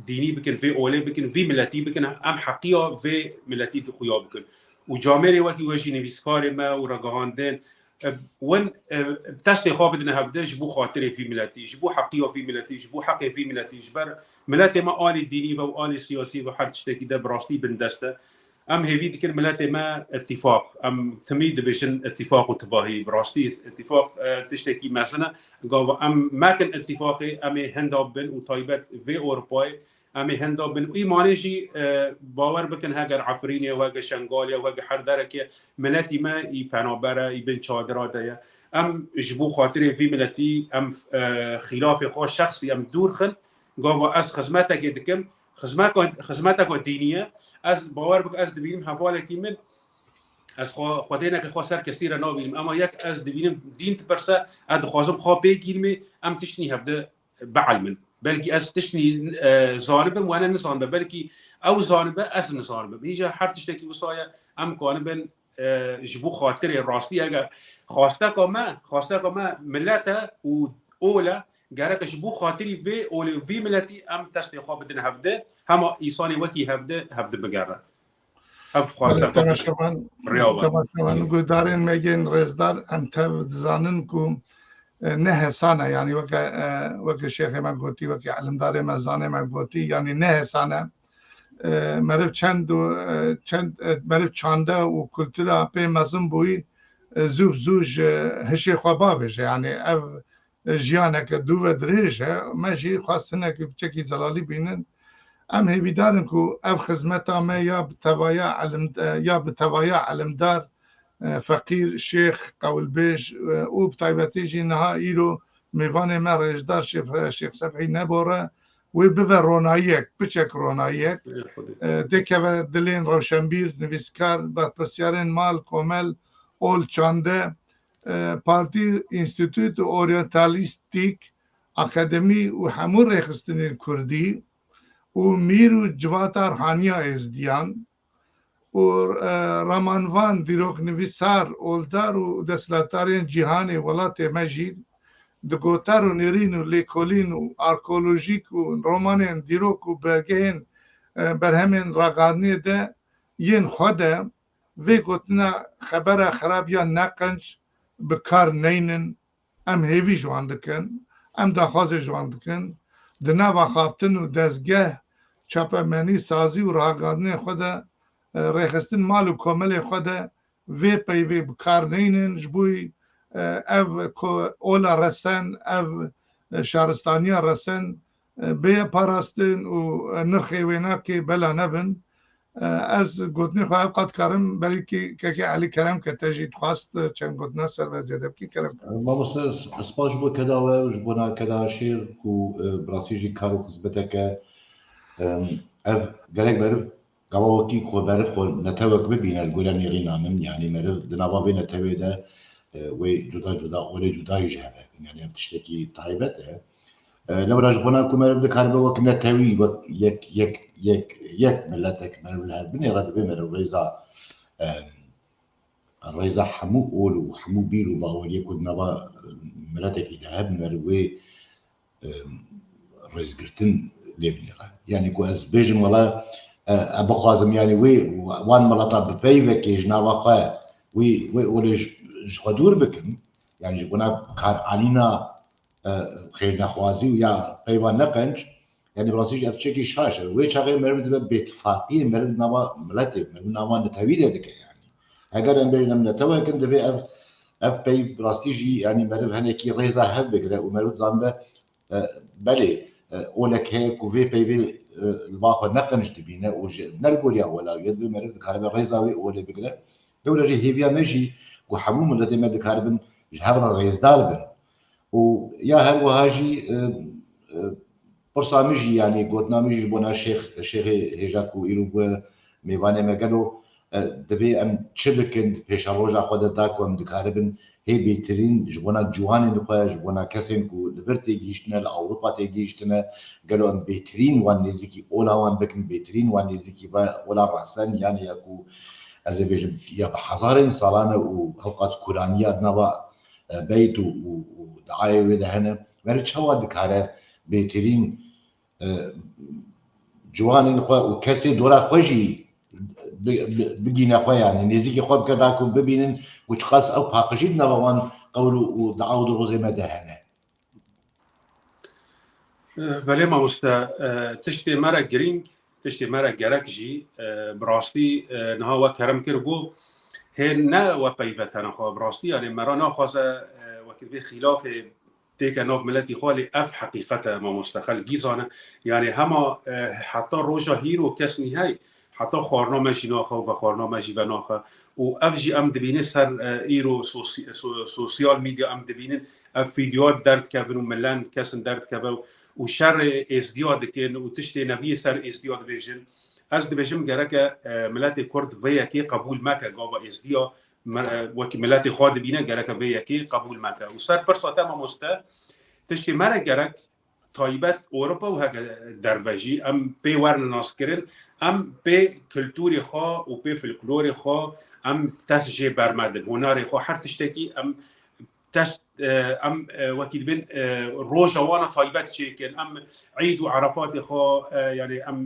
dînî bikin, vê olê bikin, vî miletî bikin, em heqiya vê miletî xuya bikin. Û camêrê wekî we jî nivîskarê me û ragihandên, e, win, e, bi destê xwe bidine hevde ji bo xatirê vî miletî, ji bo heqiya vî miletî, ji bo heqê vî miletî, ji ber miletê me alî dînî ve û alî siyasî ve her tiştekî de bi rastî bindest e. Em hêvî dikin miletê me îtîfaq, em timî dibêjin îtîfaq û tibahî. Bi rastî îtîfaq, e, tiştekî mezin e. Gava em mekin îtîfaqê, em ê hinda bin û taybet vê Ewropayê em ê hinda bin. Îmanê jî, e, bawer bikin heger Efrînê, heger Şengalê, heger her derekê miletî me î penaber e, î bin çadira de ye. Em ji bo xatirê vî miletî em, e, xîlafê xwe şexsî em dûr xin. Gava ez xizmetekê dikim, xizmeka, xizmeteka dînî ye. Ez bawer bike, ez dibînim hevalekî min, ez xwe, xwedêneke xwe ser kesî re nabînim. Ema yek ez dibînim dîn dipirse, ez dixwazim xwe pê gînimê, em tiştî hevde bielmin. Belkî ez tiştî, e, zanibim, wene nizanibe. Belkî ew zanibe, ez nizanibim. Hîja her tiştekî wisa ye, em kanibin, e, ji bo xatirê rastî, eger xwasteka me, xwasteka me milet e û ol e, gerek ji bo xatirî vê olê, vî miletî em destê xwe bidin hevde, hema îsanê wekî hevde, hevde bigere. Ev xwasteka me. Temaşevan, riya we. Temaşevan, guhdarên me yên rêzdar, em tev dizanin ku, e, ne hesan e, yanî weke, e, weke şêxê me gotî, weke elimdarê me, zanê me gotî, yanî ne hesan e. E, meriv çend û, e, çend, e, meriv çande û kultura pê mezin bûyî, e, zû bi zû ji hişê xwe bavêje. Yanî ev, e, jiyaneke dû ve dirêj e. Me jî xwest hinekî piçekî zelalî bînin. Em hêvîdar in ku ev xizmeta me ya bi tevaya elim-, e, ya bi tevaya elimdar, e, feqîr, şêx, qewilbêj, e, û bi taybetî jî niha îro mêvanê me rêjdar Şêx, Şêx Sebhî Nebore, wê bive ronayiyek, piçek ronayiyek, e, dêkeve dilên rewşenbîr, nivîskar, berpirsiyarên mal, komel, ol, çande, e, partî, înstîtût û oryantalîstîk, akademî û hemû rêxistinên kurdî û mîr û civata rihaniya êzdiyan, û, e, ramanvan, dîroknivîsar, oldar û desthilatdarên cîhanê welatê me jî di gotar û nêrîn û lêkolîn û arkeolojîk û romanên dîrok û belgeyên, e, berhemên raxandinê de yên xwe de vê gotina xebera xerab ya neqenc bi kar neynin. Em hêvî ji wan dikin, em daxwazê ji wan dikin, di nav axaftin û dezgeh, çapemenî, sazî û ragihandinê xwe de, e, rêxistin mal û komelê xwe de vê peyvê bi kar neynin, ji bo, e, ev ko-, ola resen, ev, e, şaristaniya resen, e, bêye parastin û, e, nirxê wê nakê bela nebin. E, ez gotinê xwe ev qat karim, belkî kekê Elî kerem ke te jî dixwast, e, çend gotina ser ve zêde bikî, kerem ke. Mamoste, spas ji bo keda we û ji bona keda Şêr ku, e, bi rastî jî kar û xizmeteke, e, ev gerek meriv gava wekî xwe meriv xwe netewek bibîne li gorî nêrîna min, yanî meriv di nava vê netewê de, e, wê cuda cuda olê cudayî ji heve bin, yanî ev tiştekî taybet e. E, lewra ji bona ku meriv dikaribe wek netewî, wek yek, yek, yek, yek miletek meriv li hev binêre, divê meriv rêza, e, rêza hemû ol û hemû bîr û baweriyê ku di nava miletekî de hebin, meriv wê, e, rêzgirtin lê binêre. Yanî ku ez bêjim, wela, e, e, bixwazim, yanî wê wan mileta bi peyvekê ji nava xwe wê, wê olê ji, ji xwe dûr bikim. Yanî ji bona karanîna, e, xêrnexwazî û ya peyva neqenc, yanî bi rastî jî ev tiştekî şaş e. Wê çaxê meriv dibe bêtifaqiyê meriv nava miletê, meriv nava netewî de dike yanî. Heger em bêjin em netewek in, divê ev, ev pey bi rastî jî yanî meriv hinekî rêza hev bigire û meriv zanbe, e, belê, e, olek heye ku vê peyvê, e, li ba xwe neqenc dibîne û ji, ne li goriya ola wî ye, divê meriv dikaribe rêza wê olê bigire. Lewra jî hêviya me jî ku hemû miletê me dikaribin ji hev re rêzdar bin. Û ya her wiha jî, e, e, pirsa min jî, yanî gotina min jî ji bona Şêx, Şêxê hêja ku îro bûye mêvanê me, gelo, e, divê em çi bikin di pêşeroja xwe de da ku em dikaribin hê bêtirîn ji bona ciwanên xwe, ji bona kesên ku li vir têgihiştine, li Ewropa têgihiştine, gelo em bêtirîn wan nêzîkî ola wan bikin, bêtirîn wan nêzîkî ve ola resen, yanî ya ku ez ê bêjim ya bi hezarên salan e û hewqas kuraniya di nava, e, beyt û, û, û diayê wê de hene. Meriv çawa dikare bêtirîn, e, ciwanên xwe û kesê dora xwe jî bi, bi, bigîne xwe, yanî nêzîkî xwe bike da ku bibînin ku çiqas ew paqijî di nava wan qewl û, û dia û dirozê me de hene. Belê mamoste, e, tiştê me re girîng, tiştê me re gerek jî, e, bi rastî, e, niha we kerem kir got, hê ne we peyve tene xwe, bi rastî, yanî me re naxwaze, e, wekî vê xîlafê têke nav miletî xwe, lê ev heqîqet e, mamoste, xelk gî zane. Yanî hema, e, heta roja hîro kes nîhey, heta xwarina me jî naxe û vexwarina me jî venaxe. Û ev jî em dibînin ser, e, îro sosi-, so-, sosyal medya em dibînin, ev vîdyoya derdikevin û milen kesin derdikeve û şerê êzdiya dikin û tiştê nebiyê ser êzdiya dibêjin. Ez dibêjim gereke, e, miletê Kurd vê yekê qebûl meke, gava êzdiya me-, e, wekî miletê xwe dibîne, gereke vê yekê qebûl meke. Û ser pirsa te mamoste, tiştê me re gerek taybet Ewropa û heke derve jî em pê werin naskirin, em pê kulturê xwe û pê folklorê xwe, em test jê bermedin. Hunarê xwe, her tiştekî em test, e, em, e, wekî dibin, e, roja wana taybet çêkin. Em Eîd û Erefatê xwe, e, yanî em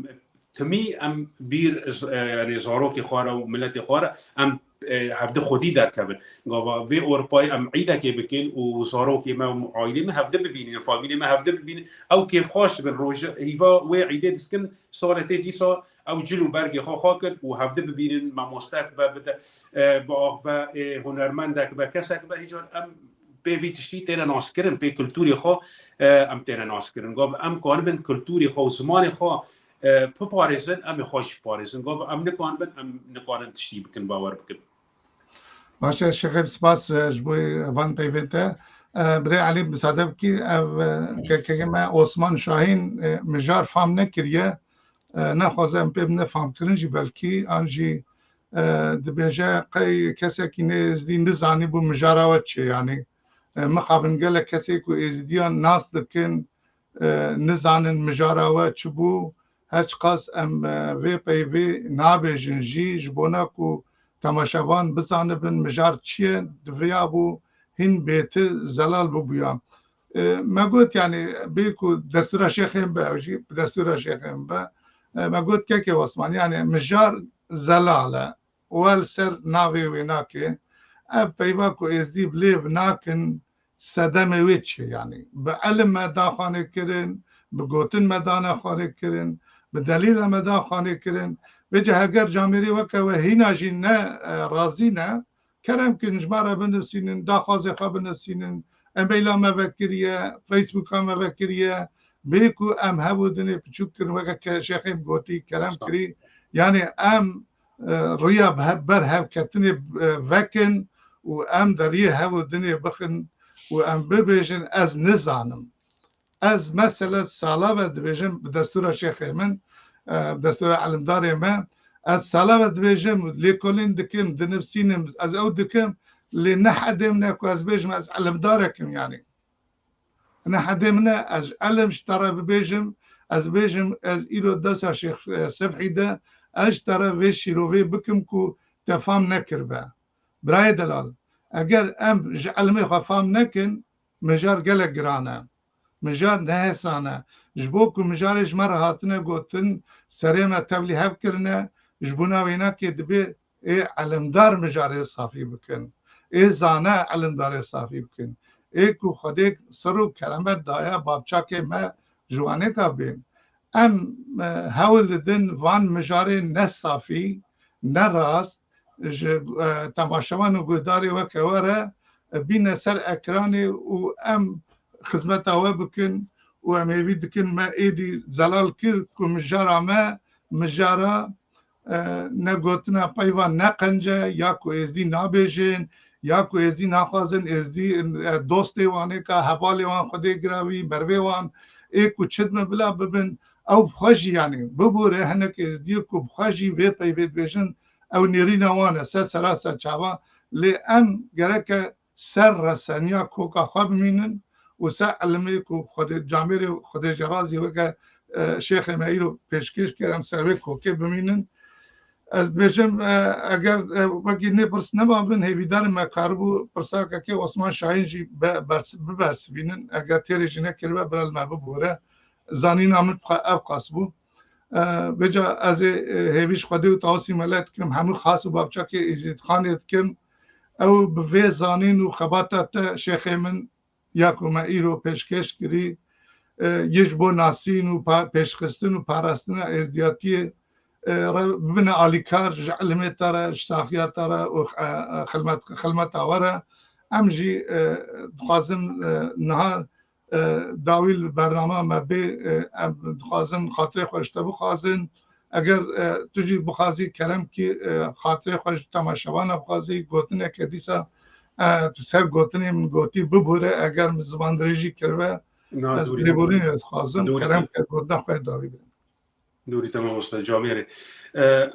timî em bîr z-, e, yanî zarokê xwe re û miletê xwe re em, e, hevdi xwedî derkevin. Gava vê Ewropayê em Eîdekê bikin û zarokê me û aîlê me hevdi bibînin, famîlê me hevdi bibînin. Ew kêfxweş dibin. Roj hîva wê Eîdê dikin, salê tê dîsa ew cil û bergê xwe xwe kir û hevdi bibînin, mamostek be, bide, e, biaxive, e, hunermendek be, kesek be, hîcar em pê vî tiştî têne naskirin, pê kulturê xwe, e, em têne naskirin. Gav em kanibin kulturê xwe û zimanê xwe, e, biparêzin, em ê xwe jî biparêzin. Gav em nikanibin, em nikarin tiştî bikin, bawer bikin. Baş e, Şêxê, spas, e, ji bo van peyvên te. E, Birê Elî, misade bikî, ev, e, kekekê me Osman Şahîn, e, mijar fam nekiriye. E, nexwaze em pê bine famkirin jî belkî, an jî, e, dibêje qey kesekî nê êzdî nizanî bû mijara we çi, yanî, e, mixabin gelek kesê ku êzdiyan nas dikin, e, nizanin mijara we çi bû, her çiqas em, e, vê peyvê nabêjin jî, ji bona ku temaşevan bizanibin mijar çi ye, diviya bû hîn bêtir zelal bibûya. E, me got, yanî, bê ku destûra şêxên be, ew jî bi destûra şêxên be. E, me got, kekê Osman, yanî mijar zelal e. Û li ser navê wê nake. Ev peyva ku êzdî bi lêv nakin, sedemê wê çi ye, yanî? Bi ilim me da xanê kirin, bi gotin me dane xanê kirin, bi delîla me da xanê kirin. Vêca heger camêrê weke we hîna jî ne, e, razî ne, kerem kin ji me re binivîsînin, daxwazê xwe binivîsînin, e-maila me vekiriye, Facebooka me vekiriye, bê ku em hev û dinê piçûk kirin, weke ke-, şêxê gotî, kerem kirî. Yanî em, e, riya bi hev-, ber hevketinê, e, vekin û em deriyê hev û dinê bixin û em bibêjin, ez nizanim. Ez mesela sala ve dibêjim bi destûra şêxê min, e, bi destûra elimdarê me, ez sala ve dibêjim, lêkolîn dikim, dinivîsînim, ez ew dikim, lê ne hedê min e ku ez bêjim ez elimdarek im, yanî. Ne hedê min e, ez ji elim ji te re bibêjim, ez bêjim, ez îro dersa Şêx, e, Sebhî de, ez ji te re vê şîrovê bikim ku te fam nekiribe. Birayê delal, eger em ji elimê xwe fam nekin, mijar gelek giran e. Mijar nehesan e. Ji bo ku mijarê ji me re hatine gotin, serê me tevlî hev kirine, ji bona wênakê dibê ê elimdar mijarê safî bikin. Ê zane elimdarê safî bikin. Ê ku Xwedê sir û keremet daye bavçakê me ji wanêka bên. Em, e, hewl didin van mijarê ne safî, ne rast, ji, e, temaşevan û guhdarê weke we re, e, bîne ser ekranê û em xizmeta we bikin û em hêvî dikin me êdî zelal kir ku mijara me, mijara, e, ne gotina peyva ne qenc e, ya ku êzdî nabêjin, ya ku êzdî naxwazin, êzdî, e, dostê wanêka, hevalê wan Xwedê giravî, mervê wan, ê ku çi dibin bila bibin, ew bi xwe jî, yanî, bibûre hinek êzdiyê ku bi xwe jî vê peyvê dibêjin, ew nêrîna wan e, ser sera ser çava, lê em gereke ser reseniya koka xwe bimînin û ser ilimê ku Xwedê, camêrê Xwedê jê razî weke, e, şêxê me îro pêşkêş kir, em ser wê kokê bimînin. Ez dibêjim, e, eger, e, wekî nê pirs nema bin, hêvîdar im me karibû pirsa kekê Osman Şahîn jî be-, bers-, bibersivînin. Eger têrê jî nekiribe, bira li me bibûre. Zanîna min bi xwe ev qas bû. E, vêca ez ê, e, hêvî ji Xwedê û Tawusî Melek dikim, hemû xas û bavçakê Êzîdxanê dikim. Ew bi vê zanîn û xebata te şêxê min ya ku me îro pêşkêş kirî, e, yê ji bo nasîn û pa-, pêşxistin û parastina êzdiyatiyê, e, re bibine alîkar ji ilimê te re, ji saxiya te re û, e, e, xilmet-, xilmeta we re. Em jî, e, dixwazin, e, niha e, dawî li bernama me bê, e, em dixwazin xatirê xwe ji te bixwazin. Eger, e, tu jî bixwazî kerem kî, e, xatirê xwe ji temaşevana bixwazî, gotineke dîsa, e, tu ser gotinê min gotî bibûre, eger min zimandirêjî kiribe, Na, ez dûrî lêborînê dixwazim, dûrî kerem te. Ke gotina xwe dawî bidin. Dûrî te mamoste Camêrê. E,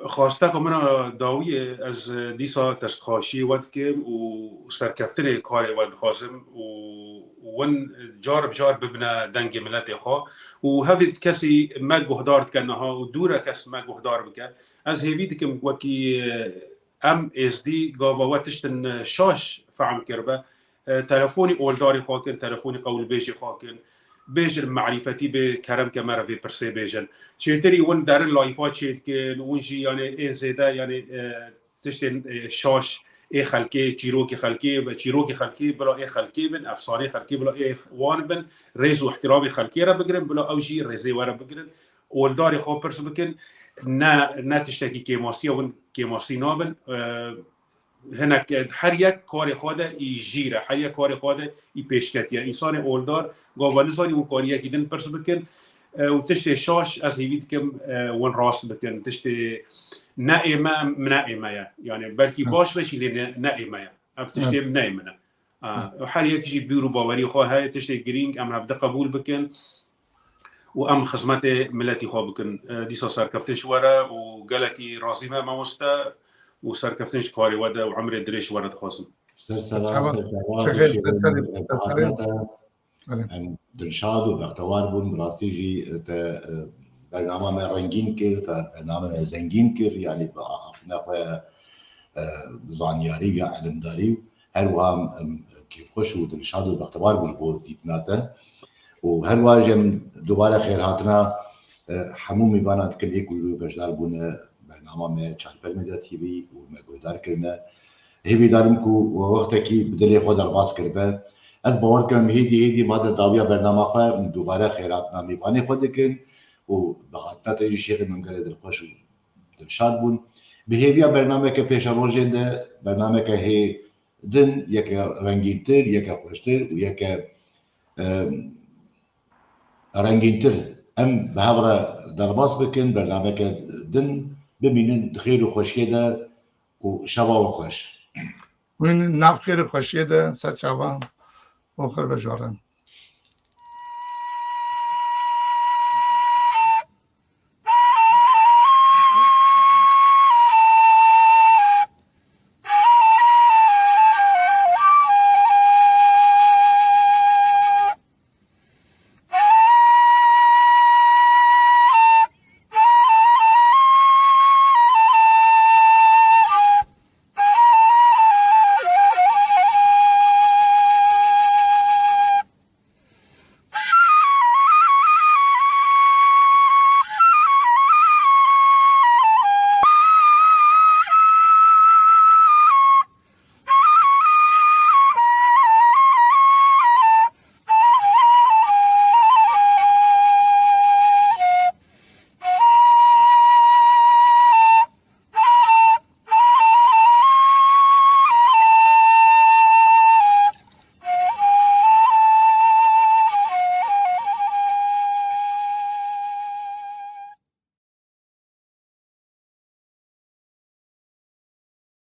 xwasteka min a dawiyê, ez dîsa destxweşiyê we dikim û serkeftinê karê we dixwazim û win car bi car bibine dengê miletê xwe û hevî kesî me guhdar dike niha û dûre kes me guhdar bike. Ez hêvî dikim wekî, e, em êzdî gava we tiştin, e, şaş fehm kiribe. E, telefonî oldarê xwe kin, telefonî qewlbêjê xwe kin. Bêjin merîfetî bê kerem ke me re vê pirsê bêjin. Çêtirî win derin layfa çêdikin, win jî yani ê zêde yani, e, tiştên, e, şaş ê xelkê, çîrokê xelkê, çîrokê xelkê bila ê xelkê bin, efsanê xelkê bila ê wan bin, rêz û ihtiramê xelkê re bigirin, bila ew jî rêzê we re bigirin. Oldarê xwe pirs bikin, ne, ne tiştekî kêmasiya win kêmasî nabin. E, hinek, e, her yek karê xwe de î jîr e, her yek karê xwe de î pêşketiye. Însanê oldar gava nizanî û karî yekî din pirs bikin, e, û tiştê şaş ez hêvî dikim, e, win rast bikin. Tiştê ne ê me, em ne ê me ye. Yani belkî Hı. baş be jî lê ne, ne ê me ye. Ev tiştê Hı. ne ê min e. A, Hı. her yek jî bîr û bawerî xwe heye, tiştê girîng em hevde qebûl bikin û em xizmetê miletî xwe bikin. E, dîsa serkeftin ji we re û gelekî razî me mamoste û serkeftin ji karê we de û emrê dirêj ji we re dixwazim. Ser sera, Çawa? ser sera, Çawa? Şehir, ser serê, ser serê. Em dilşad û bextewar bûn, bi rastî jî te, e, bernama me rengîn kir, te bernama me zengîn kir, yanî bi axaftina xwe, e, zanyarî û ya ilimdarî û her wiha em kêfxweş û dilşad û bextewar bûn ji bo dîtina te. Û her wiha jî em dubare xêrhatina, e, hemû mêvanan dikin ê ku îro beşdar bûne bernama me Çarper Medya T V û me guhdar kirine. Hêvîdar im ku we wextekî bi dilê xwe derbas kiribe. Ez bawer dikim em hêdî hêdî ma de dawiya bernama xwe em dubare xêrhatina mêvanê xwe dikin û bi hatina te jî şêxê me em gelê dilxweş û dilşad bûn. Bi hêviya bernameke pêşerojê de, bernameke hê din, yeke rengîntir, yeke xweştir û yeke, em, rengîntir em bi hev re derbas bikin, bernameke din bimînin di xêr û xweşiyê de û şeva we xweş. Wî nav xêr û xweşiyê de ser çavan oxir be jare.